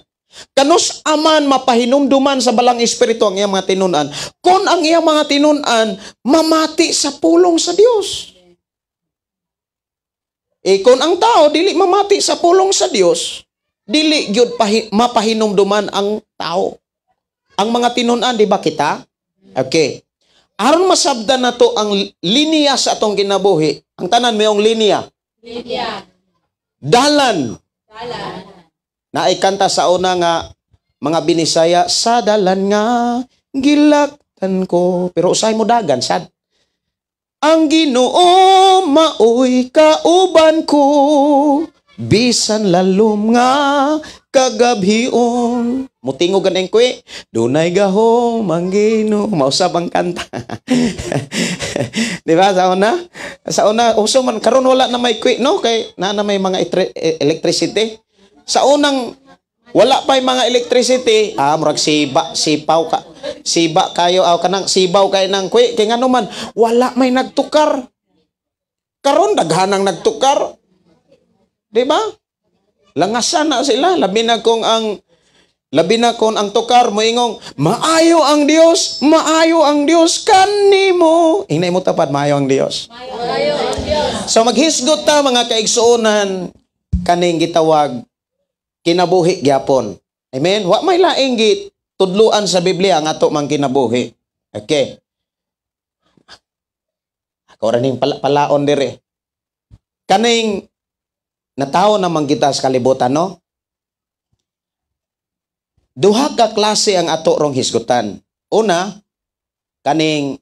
Kanus aman mapahinumduman sa balang espiritu ang iyang mga tinun-an kung ang iyang mga tinun-an mamati sa pulong sa Dios? Eh kung ang tao dili mamati sa pulong sa Dios, dili gyud mapahinumduman ang tao. Ang mga tinun-an, di ba kita? Okay. Aron masabdan nato ang linya sa atong kinabuhi. Ang tanan mayong linya. Linya. Dalan. Dalan. Naay kanta sa una nga mga Binisaya, sa dalan nga gilaktan ko. Pero usay mo dagan sad. Ang Ginoo maoy kauban ko, bisan lalom nga kagabhion. Mutingog ganing kwe, dunay gahom ang Ginoo. Mausab ang kanta. Di ba sa una? Sa una uso man, karon wala na may kwe no, kay na may mga electricity. Sa unang wala pa yung mga electricity, murag siba, sipaw ka. Siba kayo, kanang sibaw kayo ng kwe, kay ngano man wala may nagtukar. Karon daghanang nagtukar. Di ba? Langasan na sila, labi na kung ang tukar moingong maayo ang Dios, maayo ang Dios kanimo. Hinay mo tapad, maayo ang Dios. Maayo ang Dios. So maghisgot ta mga kaigsuonan kaning gitawag kinabuhi gyapon. Amen. Wa may laing gitudluan sa Biblia nga ato mang kinabuhi. Okay. Ako ra ning palaon dire. Kaning natawo naman kita sa kalibutan, no? Duha ka klase ang ato rong hisgutan. Una, kaning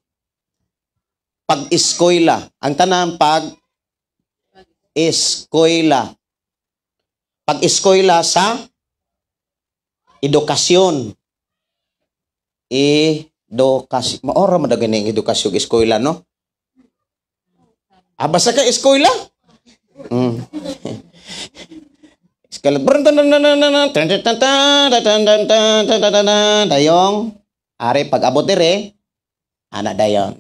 pag-eskwela. Ang tanan pag-eskwela. Pag-eskwela sa edukasyon. Edukasyon. Edukasyon. Maora man daw gani ang edukasyon eskwela, no? Ah, basta ka eskwela? Eskwela. Dayong, are pag abot dire, ana dayon.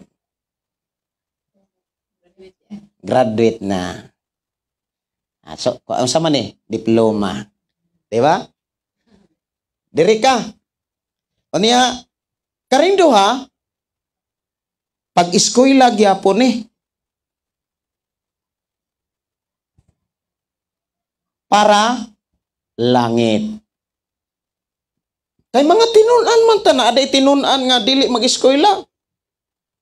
Graduate na. Ah, so, ang sama ni? Diploma. Di ba? Dire ka. O niya, karindo ha, pag-eskwela gyapon ni. Para langit. Kay mga tinun-an man ta na, aday tinun-an nga dili mag-eskwela.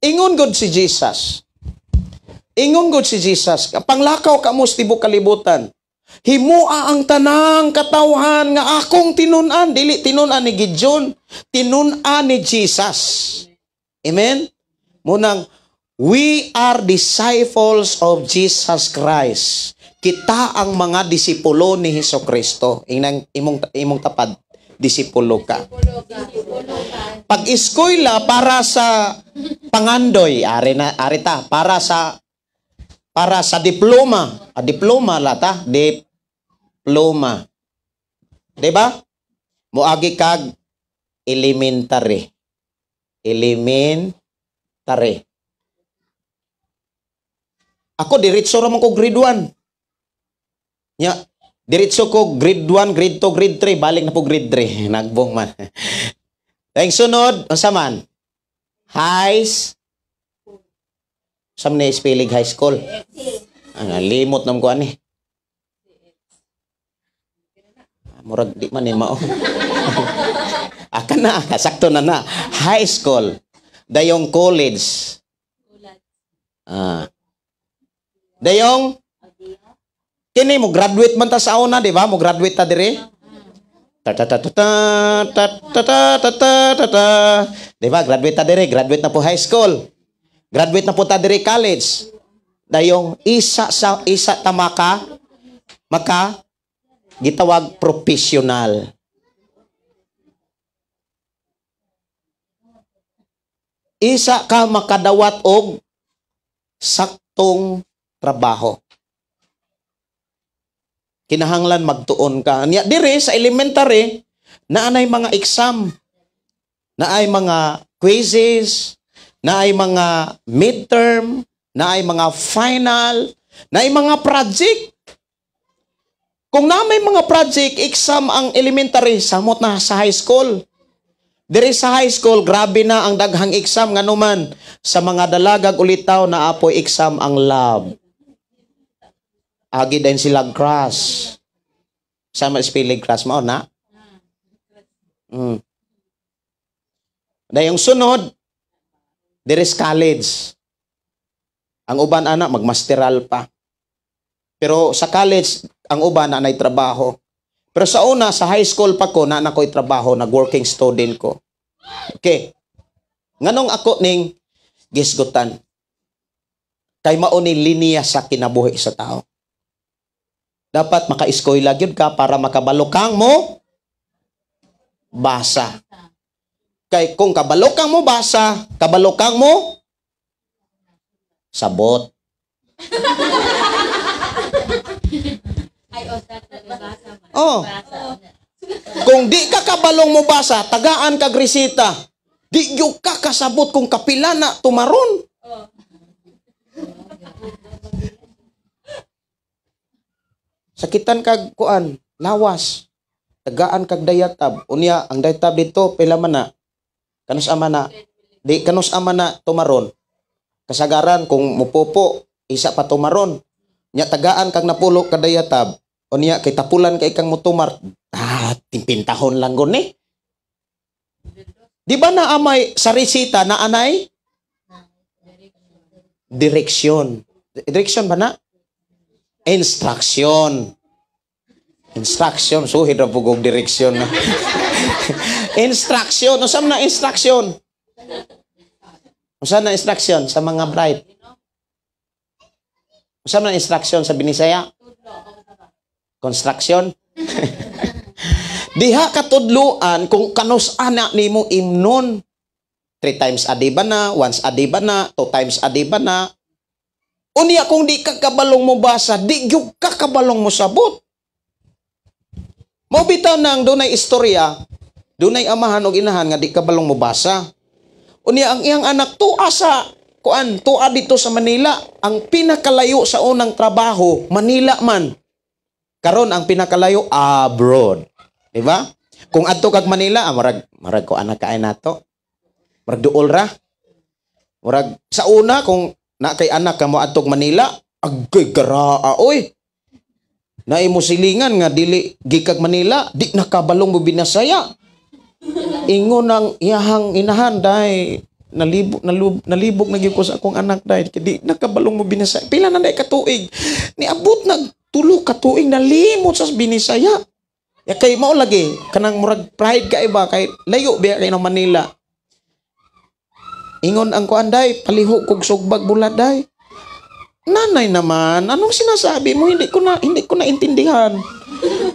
Ingon god si Jesus. Ingon god si Jesus, panglakaw ka mo sa tibok kalibutan. Himua ang tanang katawhan nga akong tinun-an, dili tinun-an ni Gideon, tinun-an ni Jesus. Amen? Munang, we are disciples of Jesus Christ. Kita ang mga disipulo ni Hesus Kristo. Inang imong tapad, disipulo ka. Pag-eskwela para sa pangandoy, ari na ari ta, para sa diploma. A diploma lata, diploma. 'Di ba? Moagi kag elementary. Elementary. Ako diretso ra man ko grade 1. Nya, diretso ko grade 1, grade 2, grade 3, balik na po grade 3. Nagbong man. Ang sunod, unsa man? High sa ni spelling high school. Ang limot nam ko ani. Murag di man ni mao. Aka na, sakto na na. High school, dayong college. Ah. Dayong kini mo graduate man ta sa una, di ba? Mo graduate ta dire. Ta ta ta ta ta ta ta ta ta ta. Di ba? Graduate ta dire, graduate na po high school. Graduate na po ta dire college. Dayong isa sa isa ta maka gitawag professional. Isa ka makadawat og saktong trabaho. Kinahanglan magtuon ka. Nya dire sa elementary naanay mga exam, naay mga quizzes, naay mga midterm, naay mga final, naay mga project. Kung na may mga project, exam ang elementary, samot na sa high school. Dire sa high school, grabe na ang daghang exam nganuman sa mga dalagag ulitaw na apoy exam ang love. Agi din sila crush. Sama spelling crush mao na. Dayong sunod, dire sa college. Ang uban ana magmasteral pa. Pero sa college, ang uban na nay trabaho. Pero sa una, sa high school pa ko, na ako'y trabaho, nag-working student ko. Okay. Nganong ako ning gisgutan? Kay mao ni linya sa kinabuhi sa tao. Dapat maka-eskwela gyud ka para makabalo kang mo basa. Kay kung kabalo kang mo basa, kabalo kang mo sabot. Oh. Kung di ka kabalong mo basa, tagaan kag resita. Di gyud ka kasabot kung kapila na tumaron. Sakitan kag kuan, lawas. Tagaan kag dayatab. Unya ang dayatab dito pila man na? Kanus ama na? Di kanus ama na tumaron. Kasagaran kung mupopo, isa pa tumaron. Nya tagaan kag napulo ka dayatab. Unya kay tapulan kay kang mutumar. Ah, timpintahon lang gon ni. Di ba na amay sa resita na anay? Direksyon. Direksyon ba na? Instruction. Instruction. Suhid ra pugog direksyon na. Instruction. Unsa man na instruction? Unsa na instruction sa mga bride? Unsa man na instruction sa Binisaya? Construction. Diha katudluan kung kanus ana nimo imnon. Three times a day ba na? Once a day ba na? Two times a day ba na? Unya kung di ka kabalong mo basa, di gyud ka kabalong mo sabot. Mao bitaw nang dunay istorya, dunay amahan og inahan nga di kabalong mo basa. Unya ang iyang anak tuwa sa kuan, tuwa dito sa Manila, ang pinakalayo sa unang trabaho, Manila man. Karon ang pinakalayo, abroad. Di ba? Kung adto kag Manila, murag murag ko anak kaay nato. Murag duol ra. Murag sa una, kung na kay anak ka mo adtog Manila, agay garaa oy. Naay mo silingan nga dili gikag Manila, di nakabalong mo binasaya. Ingon ang iyahang inahan, "Day, nalibog nalibog na gyud ko sa akong anak, day, kay di nakabalong mo binasaya. Pila na day ka tuig? Niabot nag 3 ka tuig, nalimot sa binisaya." Ya kay mao lagi kanang murag pride ka iba kay layo biya kay ng Manila. Ingon ang kuan, "Day, palihog kog sugbag bulad, day." "Nanay naman, anong sinasabi mo? Hindi ko na intindihan."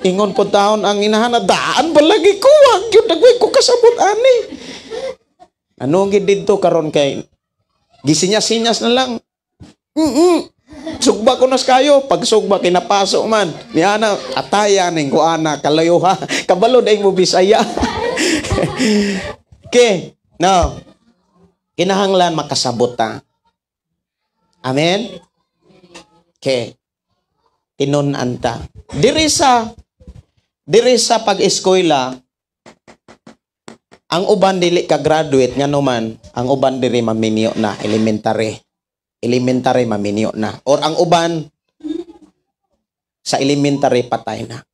Ingon po taon ang inahan na, "Daan ba lagi ko? Wag yun, dagway ko kasabot ani." Ano gid didto karon kay gisinyas-sinyas na lang. Sugba ko nas kayo, pag sugba kinapaso man. Niya na ataya ning kuana kalayo ha. Kabalo dai mo Bisaya. Okay, now kinahanglan makasabot ta. Amen? Okay. Tinun-an ta. Diri sa pag-eskwela, ang uban dili ka graduate, ngano man ang uban diri maminyo na elementary. Elementary maminyo na. Or ang uban sa elementary patay na.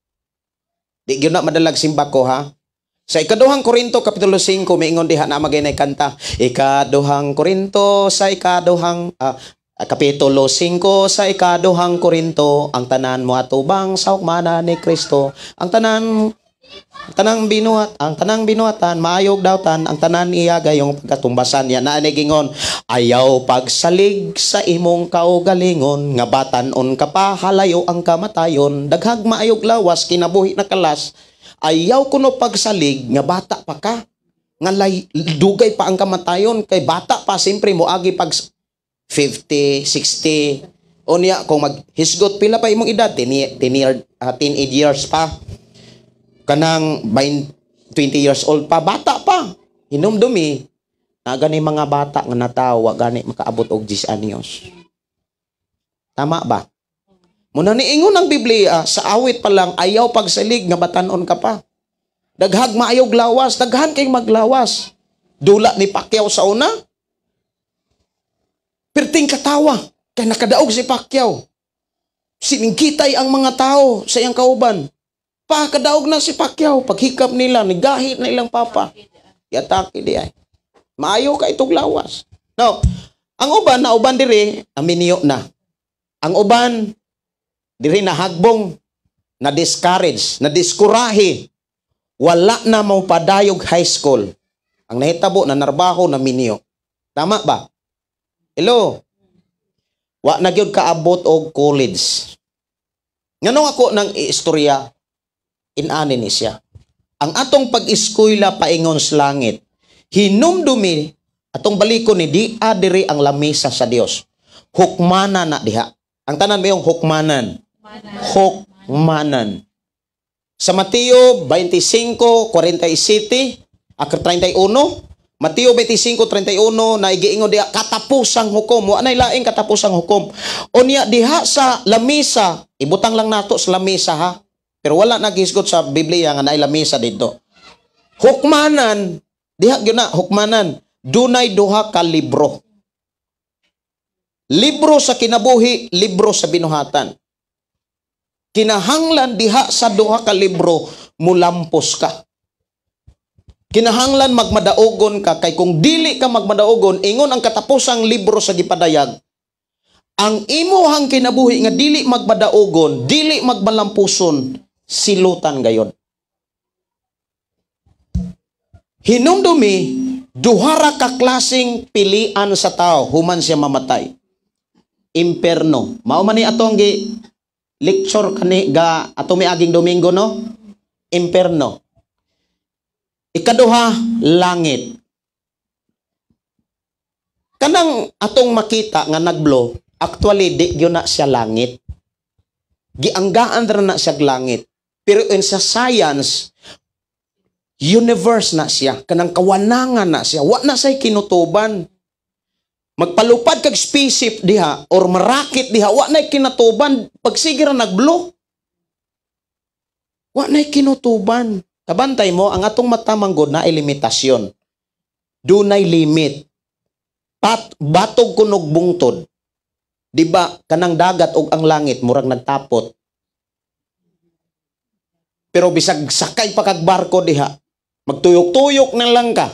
Di gyud na madalag simba ko ha. Sa Ikaduhang Korinto kapitulo 5, miingon diha na magay kanta. Ikaduhang Korinto sa ikaduhang kapitulo 5 sa Ikaduhang Korinto, ang tanan mo atubang sa hukmana ni Kristo. Ang tanan tanang binuhat, ang tanang binuhatan maayog dawtan, ang tanan iya gayong pagkatumbasan. Yan na gingon, "Ayaw pagsalig sa imong kaugalingon nga batan-on ka pa, halayo ang kamatayon, daghag maayog lawas, kinabuhi na kalas." Ayaw kuno pagsalig nga bata pa ka, nga dugay pa ang kamatayon kay bata pa. Siyempre moagi pag 50, 60. Unya kung maghisgot, pila pa imong edad? 10, 10 year, 10 years pa, kanang 20 years old pa, bata pa. Hinumdumi na gani mga bata nga natawa gani makaabot og 10 anyos. Tama ba? Muna niingon ang Biblia sa awit pa lang, "Ayaw pagsalig nga batanon ka pa. Daghag maayog lawas," daghan kay maglawas. Dula ni Pacquiao sa una. Perting katawa kay nakadaog si Pacquiao. Siningkitay ang mga tao sa iyang kauban. Pakadaog na si Pacquiao, paghikap nila, nigahit na ilang papa. Giatake di ay. Maayo ka itong lawas. No, ang uban na uban diri, aminyo na. Ang uban diri nahagbong, na discourage, na diskurahe. Wala na mo padayog high school. Ang nahitabo na narbaho, na minyo. Tama ba? Hello. Wa na gyud kaabot og college. Nganong ako nang istorya inani ni siya? Ang atong pag-eskwela paingon sa langit. Hinumdumi atong balikon ni di diri ang lamisa sa Dios. Hukmanan na diha. Ang tanan mayong hukmanan. Hukmanan. Sa Mateo 25:47 ak 31, Mateo 25:31 na igiingon diha katapusang hukom. Wa nay laing katapusang hukom. Unya diha sa lamisa, ibutang lang nato sa lamisa ha. Pero wala naghisgot sa Biblia nga naay lamisa dito. Hukmanan, diha gyud na hukmanan. Dunay duha ka libro. Libro sa kinabuhi, libro sa binuhatan. Kinahanglan diha sa duha ka libro mulampos ka. Kinahanglan magmadaogon ka kay kung dili ka magmadaogon, ingon ang katapusang libro sa gipadayag, ang imuhang kinabuhi nga dili magmadaogon, dili magmalampuson, silutan gayon. Hinumdumi, duhara ka klaseng pilian sa tao human siya mamatay. Imperno. Mao man ni atong gi lecture kani ga ato miaging Domingo, no? Imperno. Ikaduha, langit. Kanang atong makita nga nag-blow, actually di gyud na siya langit. Gianggaan ra na siya langit. Pero in sa science, universe na siya, kanang kawanangan na siya. Wa na say kinutuban. Magpalupad kag spaceship diha or marakit diha, wa na kinatuban pagsige ra nag-blow. Wa na kinutuban. Kabantay mo, ang atong mata manggod na limitasyon. Dunay limit. Batog kunog bungtod. Di ba kanang dagat og ang langit murag nagtapot. Pero bisag sakay pa kag barko diha, magtuyok-tuyok na lang ka.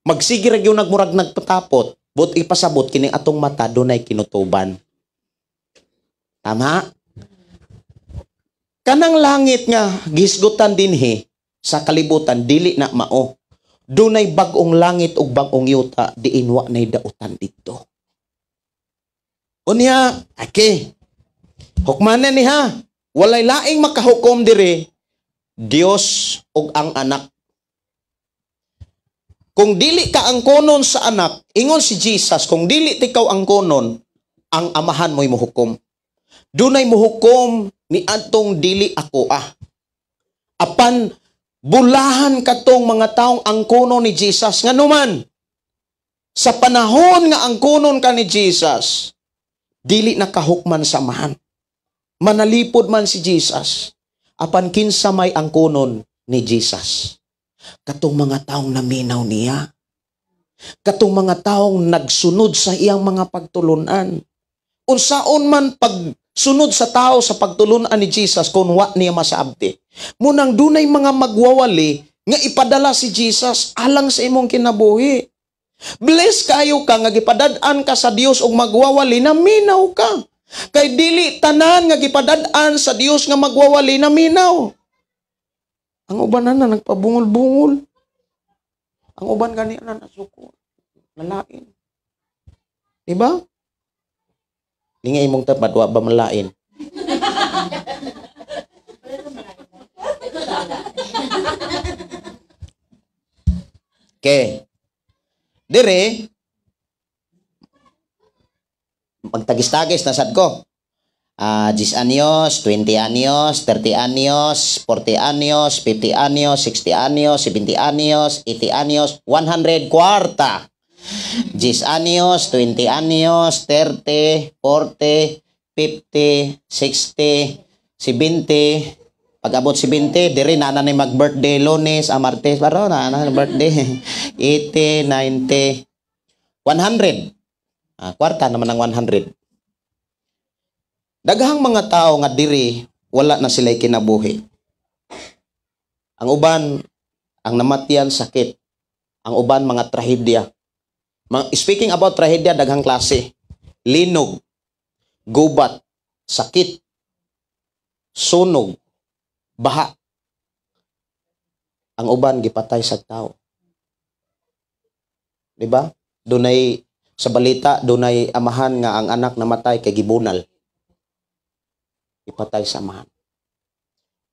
Magsige ra gyud nagmurag nagpatapot. But ipasabot kini atong mata dunay kinutuban. Tama? Kanang langit nga gisgutan dinhi sa kalibutan dili na mao. Dunay bag-ong langit ug bag-ong yuta diin wa nay dautan didto. Unya, okay. Hukmanan ni ha. Walay laing makahukom diri, Dios ug ang anak. Kung dili ka ang konon sa anak, ingon si Jesus, kung dili tikaw ang konon, ang amahan mo'y muhukom. Dunay muhukom ni adtong dili ako ah. Apan bulahan katong mga taong ang konon ni Jesus. Nganuman, sa panahon nga ang konon ka ni Jesus, dili nakahukman sa amahan. Manalipod man si Jesus. Apan kinsa may ang konon ni Jesus? Katong mga taong naminaw niya. Katong mga taong nagsunod sa iyang mga pagtulunan. Unsaon man pagsunod sa tao sa pagtulunan ni Jesus kung wa niya masaabti. Munang dunay mga magwawali nga ipadala si Jesus alang sa imong kinabuhi. Bless kayo ka nga gipadad-an ka sa Dios og magwawali na minaw ka. Kay dili tanan nga gipadad-an sa Dios nga magwawali na minaw. Ang uban na nagpabungol-bungol. Ang uban gani na nasuko, nalain. Diba? Linga imong tapat, wa ba malain? Okay. Dire, pagtagis-tagis, nasad ko. 10 años, 20 años, 30 años, 40 años, 50 años, 60 años, 70 años, 80 años, 100 kwarta. 10 años, 20 años, 30, 40, 50, 60, 70. Pag-abot 70, diri na na ni mag-birthday Lunes, Martes, baro na na birthday. 80, 90, 100. Kwarta naman ang 100. Daghang mga tao nga diri wala na sila'y kinabuhi. Ang uban ang namatyan sakit. Ang uban mga trahedya. Speaking about trahedya, daghang klase. Linog, gubat, sakit, sunog, baha. Ang uban gipatay sa tao. Di ba? Dunay sa balita, dunay amahan nga ang anak namatay kay gibunal. Ipatay sa amahan.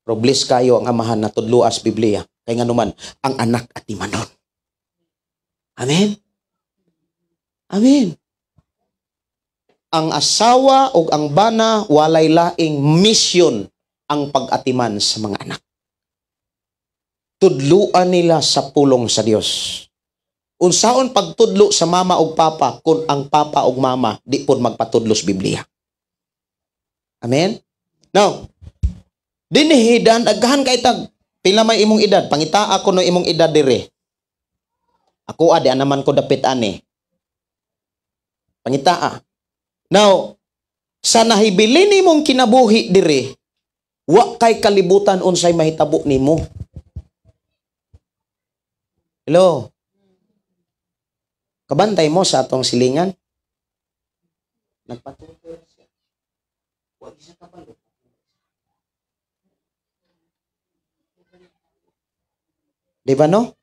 Pero bless kayo ang amahan na tudluas Biblia. Kay nganuman, ang anak at imanon. Amen? Amen. Ang asawa o ang bana walay laing misyon ang pag-atiman sa mga anak. Tudluan nila sa pulong sa Dios. Unsaon pagtudlo sa mama og papa kung ang papa og mama di pud magpatudlo sa Biblia. Amen? Now, dinihidan, daghan kay tag, pila may imong edad, pangita ako no imong edad dire. Ako di naman ko dapit ani. Pangitaa. Now, sa nahibilin nimong kinabuhi dire, wa kay kalibutan unsay mahitabo nimo. Hello? Kabantay mo sa atong silingan. Nagpatuloy siya. Wa siya kabalo. Di ba no?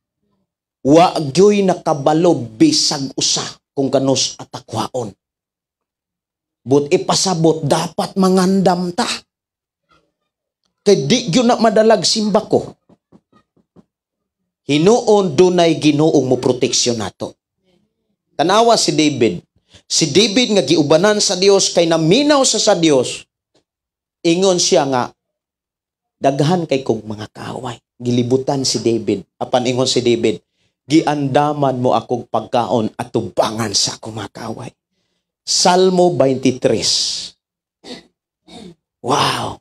Wa gyoy nakabalo bisag usa kung kanus atakwaon. But ipasabot dapat mangandam ta. Kay di gyud na madalag simba ko. Hinuon dunay Ginoong mo proteksyon nato. Tanawa si David. Si David nga giubanan sa Dios kay naminaw sa Dios. Ingon siya nga daghan kay kog mga kaaway. Gilibutan si David. Apan ingon si David, giandaman mo akong pagkaon at tubangan sa akong mga kaaway. Salmo 23. Wow!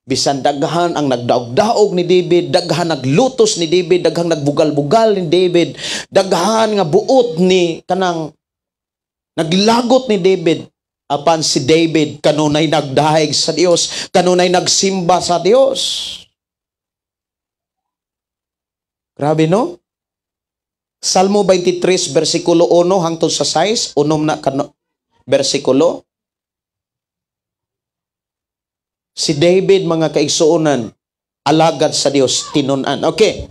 Bisan daghan ang nagdaog-daog ni David, daghan naglutos ni David, daghan nagbugal-bugal ni David, daghan nga buot ni kanang naglagot ni David. Apan si David kanunay nagdahig sa Dios, kanunay nagsimba sa Dios. Grabe, no? Salmo 23 versikulo 1 hangtod sa 6, unom na kano, versikulo. Si David, mga kaigsuonan, alagad sa Dios, tinun-an. Okay.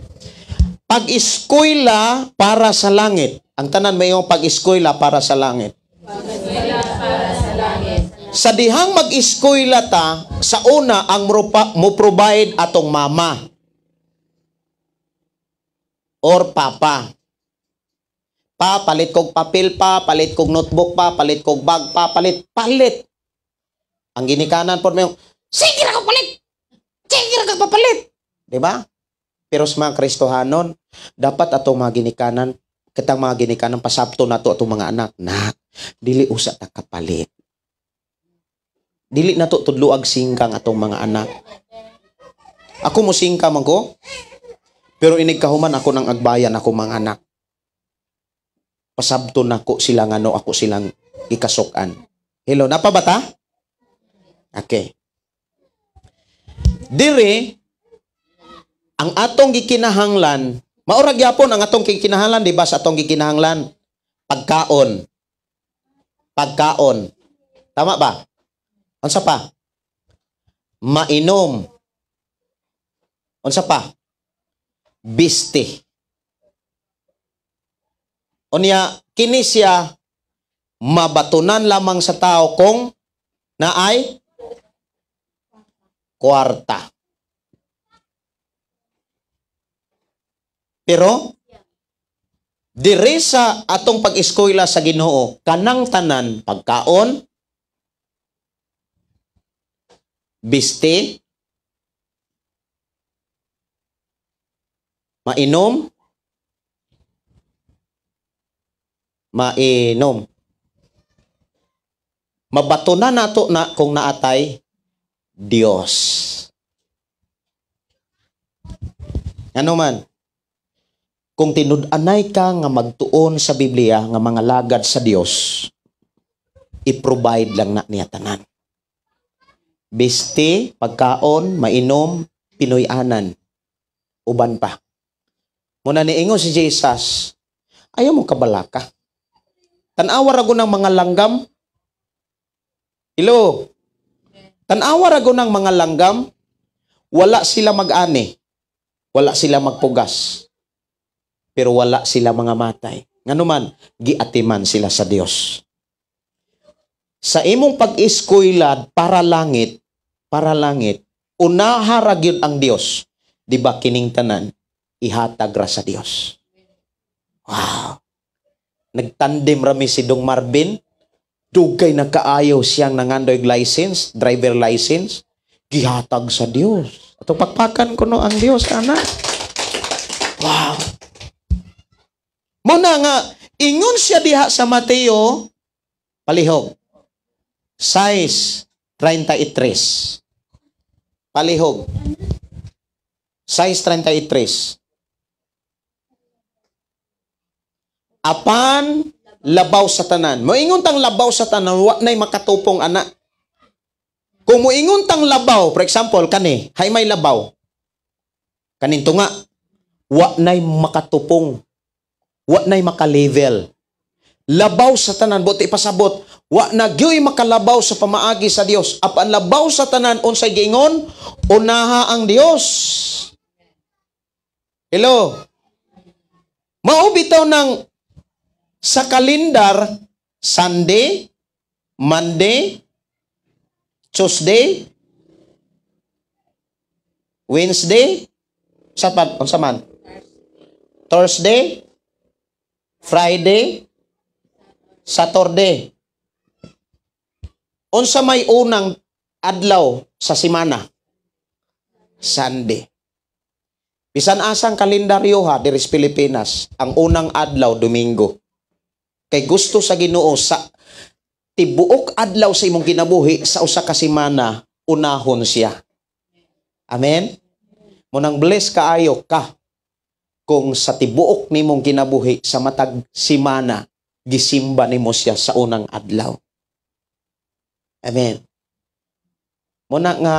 Pag-eskwela para sa langit. Ang tanan may iyong pag-eskwela para sa langit. Pag-eskwela para sa langit. Sa dihang mag-eskwela ta, sa una ang mo provide atong mama or papa. Pa, palit kog papel pa, palit kog notebook pa, palit kog bag pa, palit, palit. Ang ginikanan po may, sige ra ka palit! Sige ra ka papalit! Di ba? Pero sa mga Kristohanon, dapat atong mga ginikanan, kitang mga ginikanan, pasabto nato atong mga anak, nak, dili usa ta kapalit. Dili nato tudluag singkang atong mga anak. Ako mo singka man ko, pero inig kahuman ako ng agbayan ako mga anak. Pasabto nako sila ngano ako silang ikasukan. Hello, napa ba ta? Okay. Dire, ang atong gikinahanglan, maura gyapon ang atong gikinahanglan, di ba sa atong gikinahanglan? Pagkaon. Pagkaon. Tama ba? Unsa pa? Mainom. Unsa pa? Biste. Unya, kini siya mabatunan lamang sa tao kung naay kwarta. Pero dire sa atong pag-eskwela sa Ginoo, kanang tanan pagkaon, biste, mainom, mainom. Mabato na nato na kung naatay Dios. Ano man, kung tinud-anay ka nga magtuon sa Biblia nga mga lagad sa Dios, i-provide lang na niya tanan. Biste, pagkaon, mainom, Pinoy-anan, uban pa. Muna niingon si Jesus, ayaw mo kabalaka. Tan-awa ra ng mga langgam. Hello. Tan-awa ra ng mga langgam, wala sila mag-ani, wala sila magpugas, pero wala sila mga matay. Nganuman, giatiman sila sa Dios. Sa imong pag-eskwela para langit, unaha ra gyud ang Dios. Di ba kining tanan ihatag ra sa Dios. Wow. Nagtandem rami si Dong Marvin. Dugay na kaayo siyang nangandoy license, driver license, gihatag sa Dios. Ato pakpakan kuno ang Dios, anak. Wow. Muna nga ingon siya diha sa Mateo palihog 6:33. Palihog 6:33. Apan labaw sa tanan. Moingon tang labaw sa tanan, wa nay makatupong ana. Kung moingon tang labaw, for example, kani, hay may labaw. Kanin tunga, wa nay makatupong. Wa nay makalevel. Labaw sa tanan, buti ipasabot, wa na gyoy makalabaw sa pamaagi sa Dios. Apan labaw sa tanan, unsay giingon, unaha ang Dios. Hello. Mao bitaw ng sa kalendar, Sunday, Monday, Tuesday, Wednesday, sa man, Thursday, Friday, Saturday. Unsa may unang adlaw sa semana? Sunday. Bisan asang kalendaryo ha diri sa Pilipinas, ang unang adlaw Domingo. Kay gusto sa Ginoo sa tibuok adlaw sa imong kinabuhi sa usa ka semana, unahon siya. Amen. Munang bless kaayo ka kung sa tibuok nimong kinabuhi sa matag semana gisimba nimo siya sa unang adlaw. Amen. Muna nga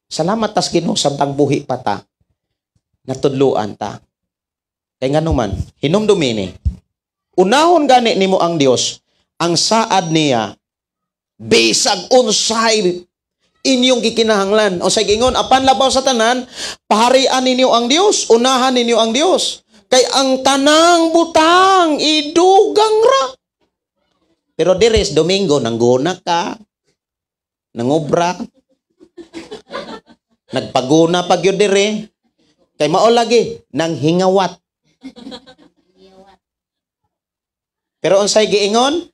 salamat tas Ginoo samtang buhi pa ta, natudluan ta. Kay ngano man, hinumdumi ni. Unahon gani nimo ang Dios, ang saad niya bisag unsay inyong gikinahanglan. O sa gingon, apan labaw sa tanan, paharian ninyo ang Dios, unahan ninyo ang Dios. Kay ang tanang butang idugang ra. Pero dires Domingo nangguna ka, nangobra, nagpaguna pag yun dire. Kay mao lagi nang hingawat. Pero unsay giingon?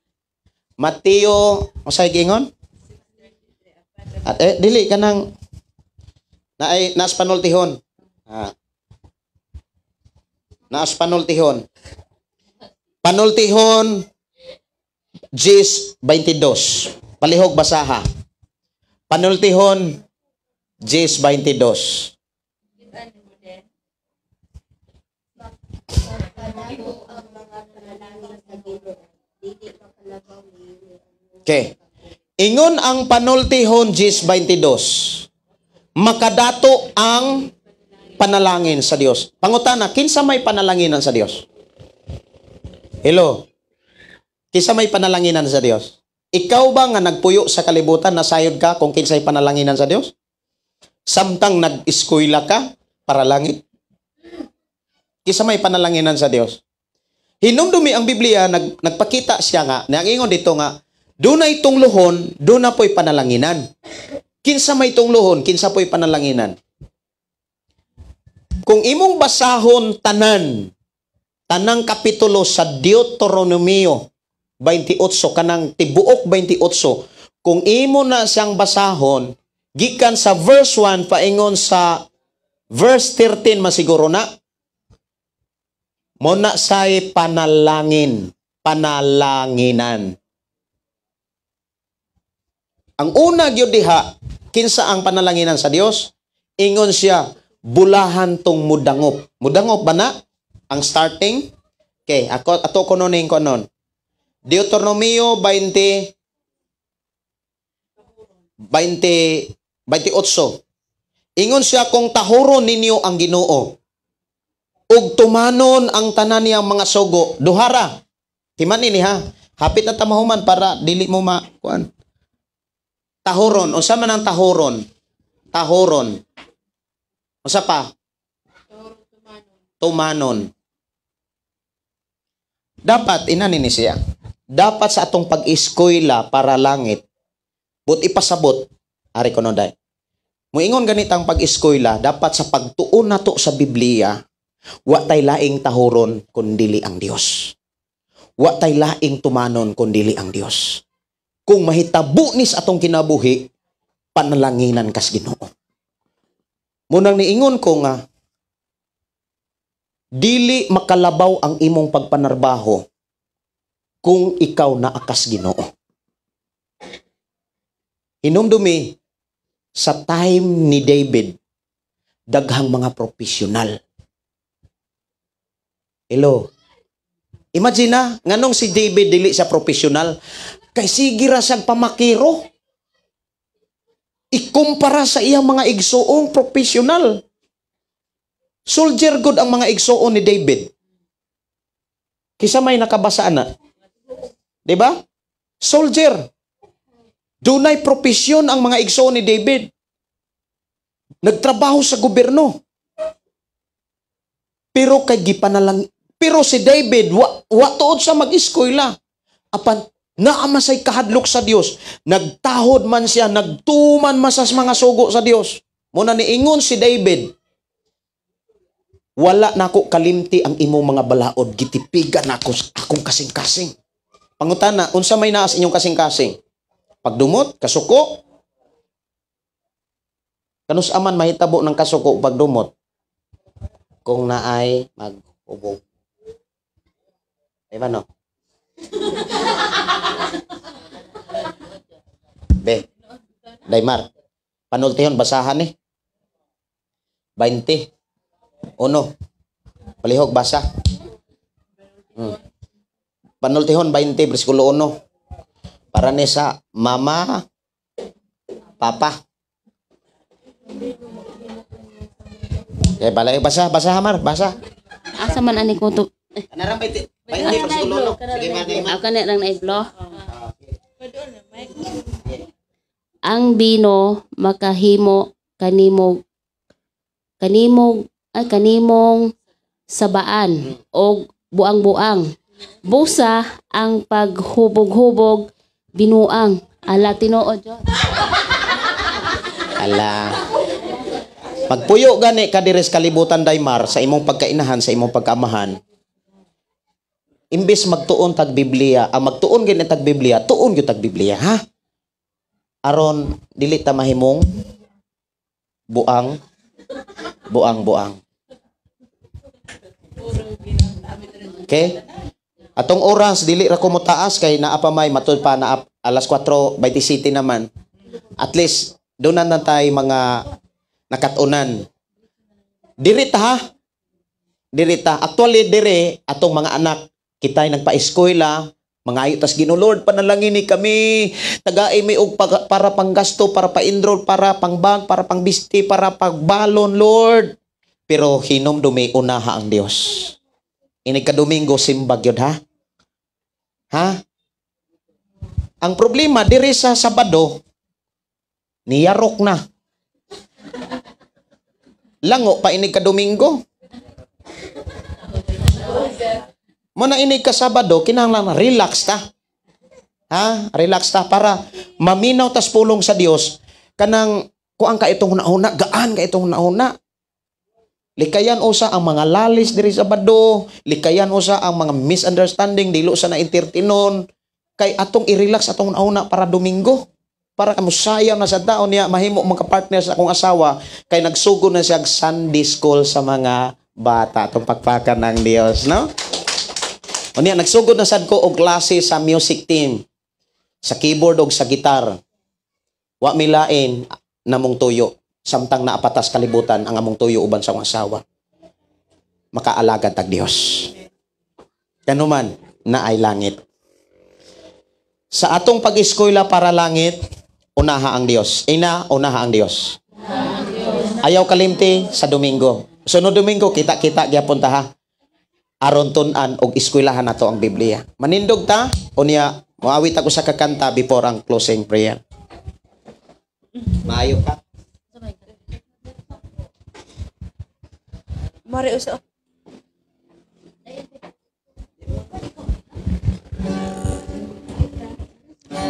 Mateo, unsay giingon? At dili kanang naay naas panultihon. Ha. Naas panultihon. Panultihon 10:22. Palihog basaha. Panultihon 10:22. Okay. Ingon ang panultihon 10:22. Makadato ang panalangin sa Dios. Pangutana, kinsa may panalanginan sa Dios? Hello. Kinsa may panalanginan sa Dios? Ikaw ba nga nagpuyo sa kalibutan, nasayod ka kung kinsay panalanginan sa Dios? Samtang nag-eskwela ka para langit? Kinsa may panalanginan sa Dios? Hinumdumi ang Biblia, nagpakita siya nga, nangingon dito nga, dunay tungluhon, doon na po'y panalanginan. Kinsa may tungluhon, kinsa po'y panalanginan. Kung imong basahon tanan, tanang kapitulo sa Deuteronomio 28, kanang tibuok 28, kung imo na siyang basahon, gikan sa verse 1, paingon sa verse 13, masiguro na, muna say panalangin, panalanginan. Ang una gyud diha, kinsa ang panalanginan sa Dios? Ingon siya, bulahan tong mudangop. Mudangop ba na? Ang starting? Okay, ako ato ko nun ko nun. Deuteronomio 20 28. Ingon siya, kung tahuron ninyo ang Ginoo ug tumanon ang tanan niyang mga sugo, duhara. Timan ni ha. Hapit na tamahuman para dili mo ma kuan. Tahuron, unsa man ang tahuron? Tahuron. Unsa pa? Tumanon. Dapat inani ni siya. Dapat sa atong pag-eskwela para langit, but ipasabot, ari ko no day. Muingon ganitang pag-eskwela, dapat sa pagtuon nato sa Biblia, wa tay laing tahuron kundili ang Dios. Wa tay laing tumanon kundili ang Dios. Kung mahitabo nis atong kinabuhi, panalanginan kas Ginoo. Munang niingon ko nga, dili makalabaw ang imong pagpanarbaho kung ikaw naakas Ginoo. Hinumdumi, sa time ni David, daghang mga profesional. Hello. Imagine na, nganong si David dili siya profesional, kay sige ra siyang pamakiro. Ikumpara sa iyang mga igsoong profesional. Soldier good ang mga igsoon ni David. Kisa may nakabasa na. 'Di ba? Soldier. Dunay propesyon ang mga igsoon ni David. Nagtrabaho sa gobyerno. Pero kay gipanalang, pero si David wa tuod sa mag-eskwela. Apan naamasay kahadlok sa Dios. Nagtahod man siya, nagtuman man sa mga sugo sa Dios. Muna niingon si David, Wala nako kalimti ang imong mga balaod, gitipigan nako sa akong kasing-kasing. Pangutana, unsa may naa sa inyong kasing-kasing? Pagdumot, kasuko. Kanus aman mahitabo ng kasuko pagdumot? Kung naay maghubog. Ay ba no? Be. Daymar. Panultihon basahan ni. 20. Uno. Palihog basa. Panultihon 20 bersikulo 1. Para ni sa mama, papa. Okay, balay basa, basa Hamar, basa. Asa man ani ko to? Kanarang 20, 20 bersikulo 1. Sige man, Daymar. Ako na lang naiblo. Ang bino makahimo kanimo kanimo ay kanimong sabaan og buang-buang. Busa ang paghubog-hubog binuang. Ala tinuod jud. Ala. Magpuyo gani ka diri sa kalibutan, Daymar, sa imong pagkainahan, sa imong pagkaamahan. Imbes magtuon tag Biblia, ang magtuon gani tag Biblia, tuon gyud tag Biblia, ha? Aron dili ta mahimong buang buang buang. Okay? Atong oras dili ra ko motaas kay naa pa may matud pa na alas 4:27 naman. At least doon na tayo mga nakatunan. Diri ta, ha? Diri ta. Actually diri atong mga anak kita'y nagpa-eskwela, mga ayo tas Ginoo, Lord, panalangin ni kami. Tagai mi og para panggasto, para pa-enroll, para pangbag, para pangbisti, para pagbalon, Lord. Pero hinom dumi unaha ang Dios. Inig ka Domingo simbag yun, ha? Ha? Ang problema diri sa Sabado, niyarok na. Lango pa inig ka Domingo. Muna inig ka Sabado, kinahanglan relax ta. Ha? Relax ta para maminaw tas pulong sa Dios kanang kuang ka itong huna-huna, gaan ka itong huna-huna. Likayan usa ang mga lalis diri sa Sabado, likayan usa ang mga misunderstanding dili usa na entertainon kay atong i-relax atong huna-huna para Domingo. Para kamo sayang na sa taon niya mahimo mga partner sa akong asawa kay nagsugod na siya Sunday school sa mga bata. Atong pakpakan ng Dios, no? Unya nagsugod na sad ko og klase sa music team, sa keyboard og sa gitar. Wa milain namong tuyo samtang naapatas kalibutan ang among tuyo uban sa akong asawa. Makaalagad tag Dios. Kanuman naay langit. Sa atong pag-eskwela para langit, unaha ang Dios. Ina, unaha ang Dios. Ayaw kalimti sa Domingo. Sunod Domingo kita-kita gyapon ta, ha. Aron tun-an og eskwelahan nato ang Biblia. Manindog ta, unya moawit ako sa kakanta before ang closing prayer. Maayo ka. Mari usa.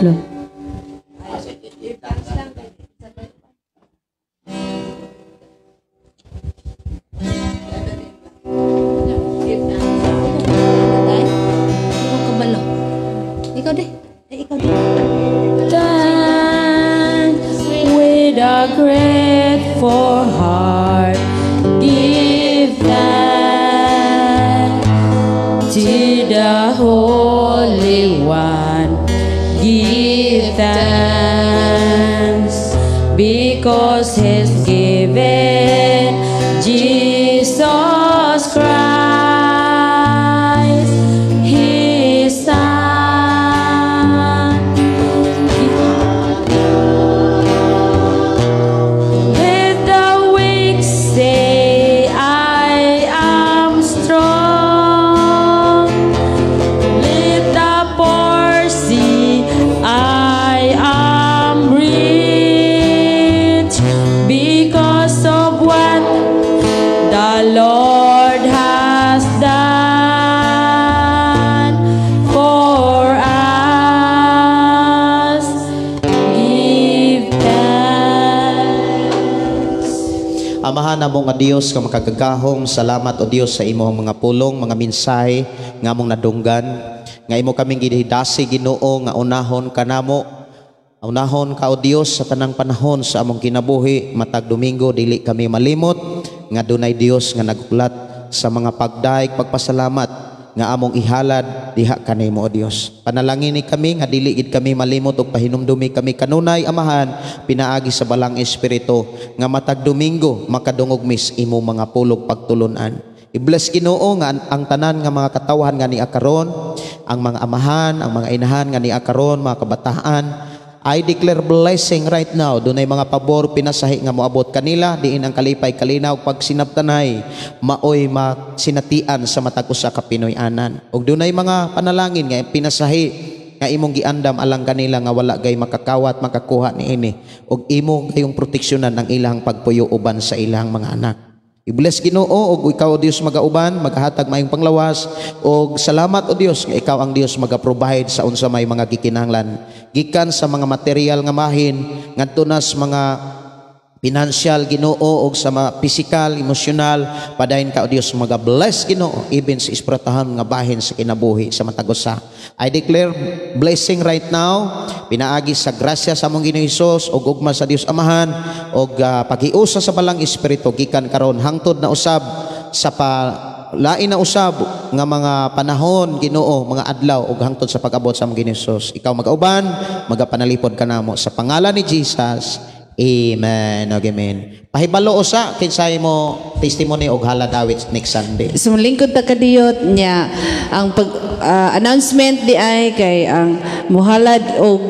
Lo. Ikaw de. Ikaw de. Thanks with a grateful heart, give thanks to the Holy One. Give thanks because He's given Jesus Christ, His Son. Let the weak say, I am strong. Let the poor see, I am rich because of Amahan namo nga Dios nga makagagahom, salamat o Dios sa imong mga pulong, mga mensahe nga among nadunggan, nga imo kaming gihidasi, Ginoo, nga unahon ka namo. Unahon ka, o Dios, sa tanang panahon sa among kinabuhi. Matag Domingo dili kami malimot nga dunay Dios nga naguklat sa mga pagdaig, pagpasalamat nga among ihalad diha kanimo, o Dios. Panalangin ni kami nga dili gid kami malimot ug pahinumdumi kami kanunay, Amahan, pinaagi sa Balang Espiritu, nga matag Domingo makadungog mis imo mga pulog pagtulunan. I-bless, Ginoo, nga ang tanan nga mga katawhan nga nia karon, ang mga amahan, ang mga inahan nga nia karon, mga kabataan. I declare blessing right now. Dunay mga pabor pinasahi nga moabot kanila, diin ang kalipay, kalinaw, pagsinabtanay maoy masinatian sa matag usa ka Pinoy-anan. Ug dunay mga panalangin nga pinasahi nga imong giandam alang kanila nga wala gay makakawat makakuha niini, ug imo kayong proteksyonan ang ilang pagpuyo uban sa ilang mga anak. I-bless, Ginoo, ug ikaw, o Dios, magauban, magahatag maayong panglawas, ug salamat, o Dios, nga ikaw ang Dios maga-provide sa unsa may mga gikinahanglan gikan sa mga material nga mahin ngadto na sa mga financial, Ginoo, ug sa mga physical, emosyonal. Padayon ka, o Dios, maga-bless, Ginoo, even sa espirituhan nga bahin sa kinabuhi sa matag usa. I declare blessing right now pinaagi sa grasya sa among Ginoo Hesus ug ugma sa Dios Amahan ug paghiusa sa Balang Espiritu gikan karon hangtod na usab sa pa lain na usab nga mga panahon, Ginoo, mga adlaw, ug hangtod sa pag-abot sa among Ginoo Hesus. Ikaw magauban, magapanalipod kanamo, sa pangalan ni Jesus. Amen. Og amen. Pahibalo usa kinsay mo testimony og halad awit next Sunday. Sumlingkod ta kadiyot niya ang pag announcement di ay kay ang muhalad og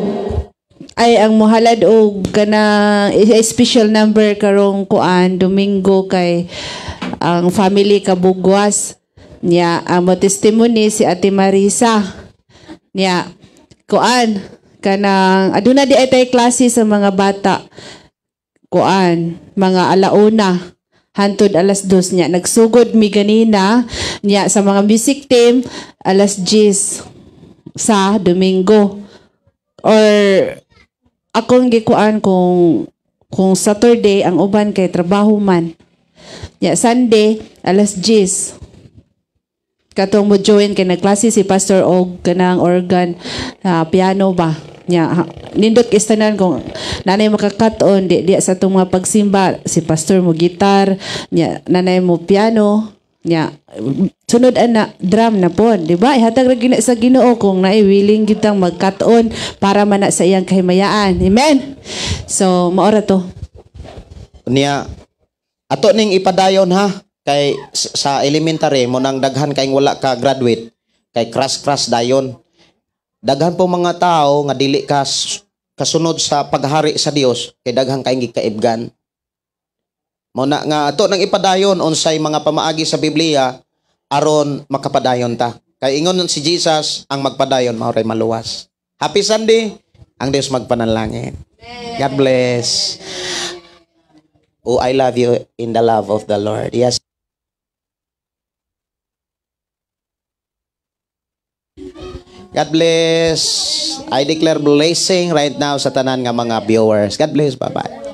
ay ang muhalad og kanang special number karong kuan Domingo kay ang family Kabugwas niya. Ang mo testimony si Ate Marisa niya. Kuan, kanang aduna di ay tay klase sa mga bata kuan mga 1:00 hantod 2:00 niya. Nagsugod mi ganina niya. Sa mga music team, 10:00 sa Domingo or akong gikuan kung Saturday, ang uban kay trabaho man niya. Sunday, 10:00 katong mo join kay nagklase si pastor og kanang organ, piano ba nya. Nindot kay tanan kung nanay makakat-on di di sa atong mga pagsimba. Si pastor mo gitar nya, nanay mo piano nya, sunod ana drum na pod, di ba? Ihatag ra gina sa Ginoo kung naay willing gitang magkat-on para man na sa iyang kahimayaan. Amen. So maora to. Niya ato ning ipadayon ha, kay sa elementary mo nang daghan kay wala ka graduate kay crash crash dayon. Daghan po mga tao nga dili ka kasunod sa paghari sa Dios kay daghan kay gikaibgan. Mo na nga ato nang ipadayon unsay mga pamaagi sa Biblia aron makapadayon ta. Kay ingon si Jesus, ang magpadayon mao ray maluwas. Happy Sunday. Ang Dios magpanalangin. God bless. Oh, I love you in the love of the Lord. Yes. God bless. I declare blessing right now sa tanan nga mga viewers. God bless. Bye-bye.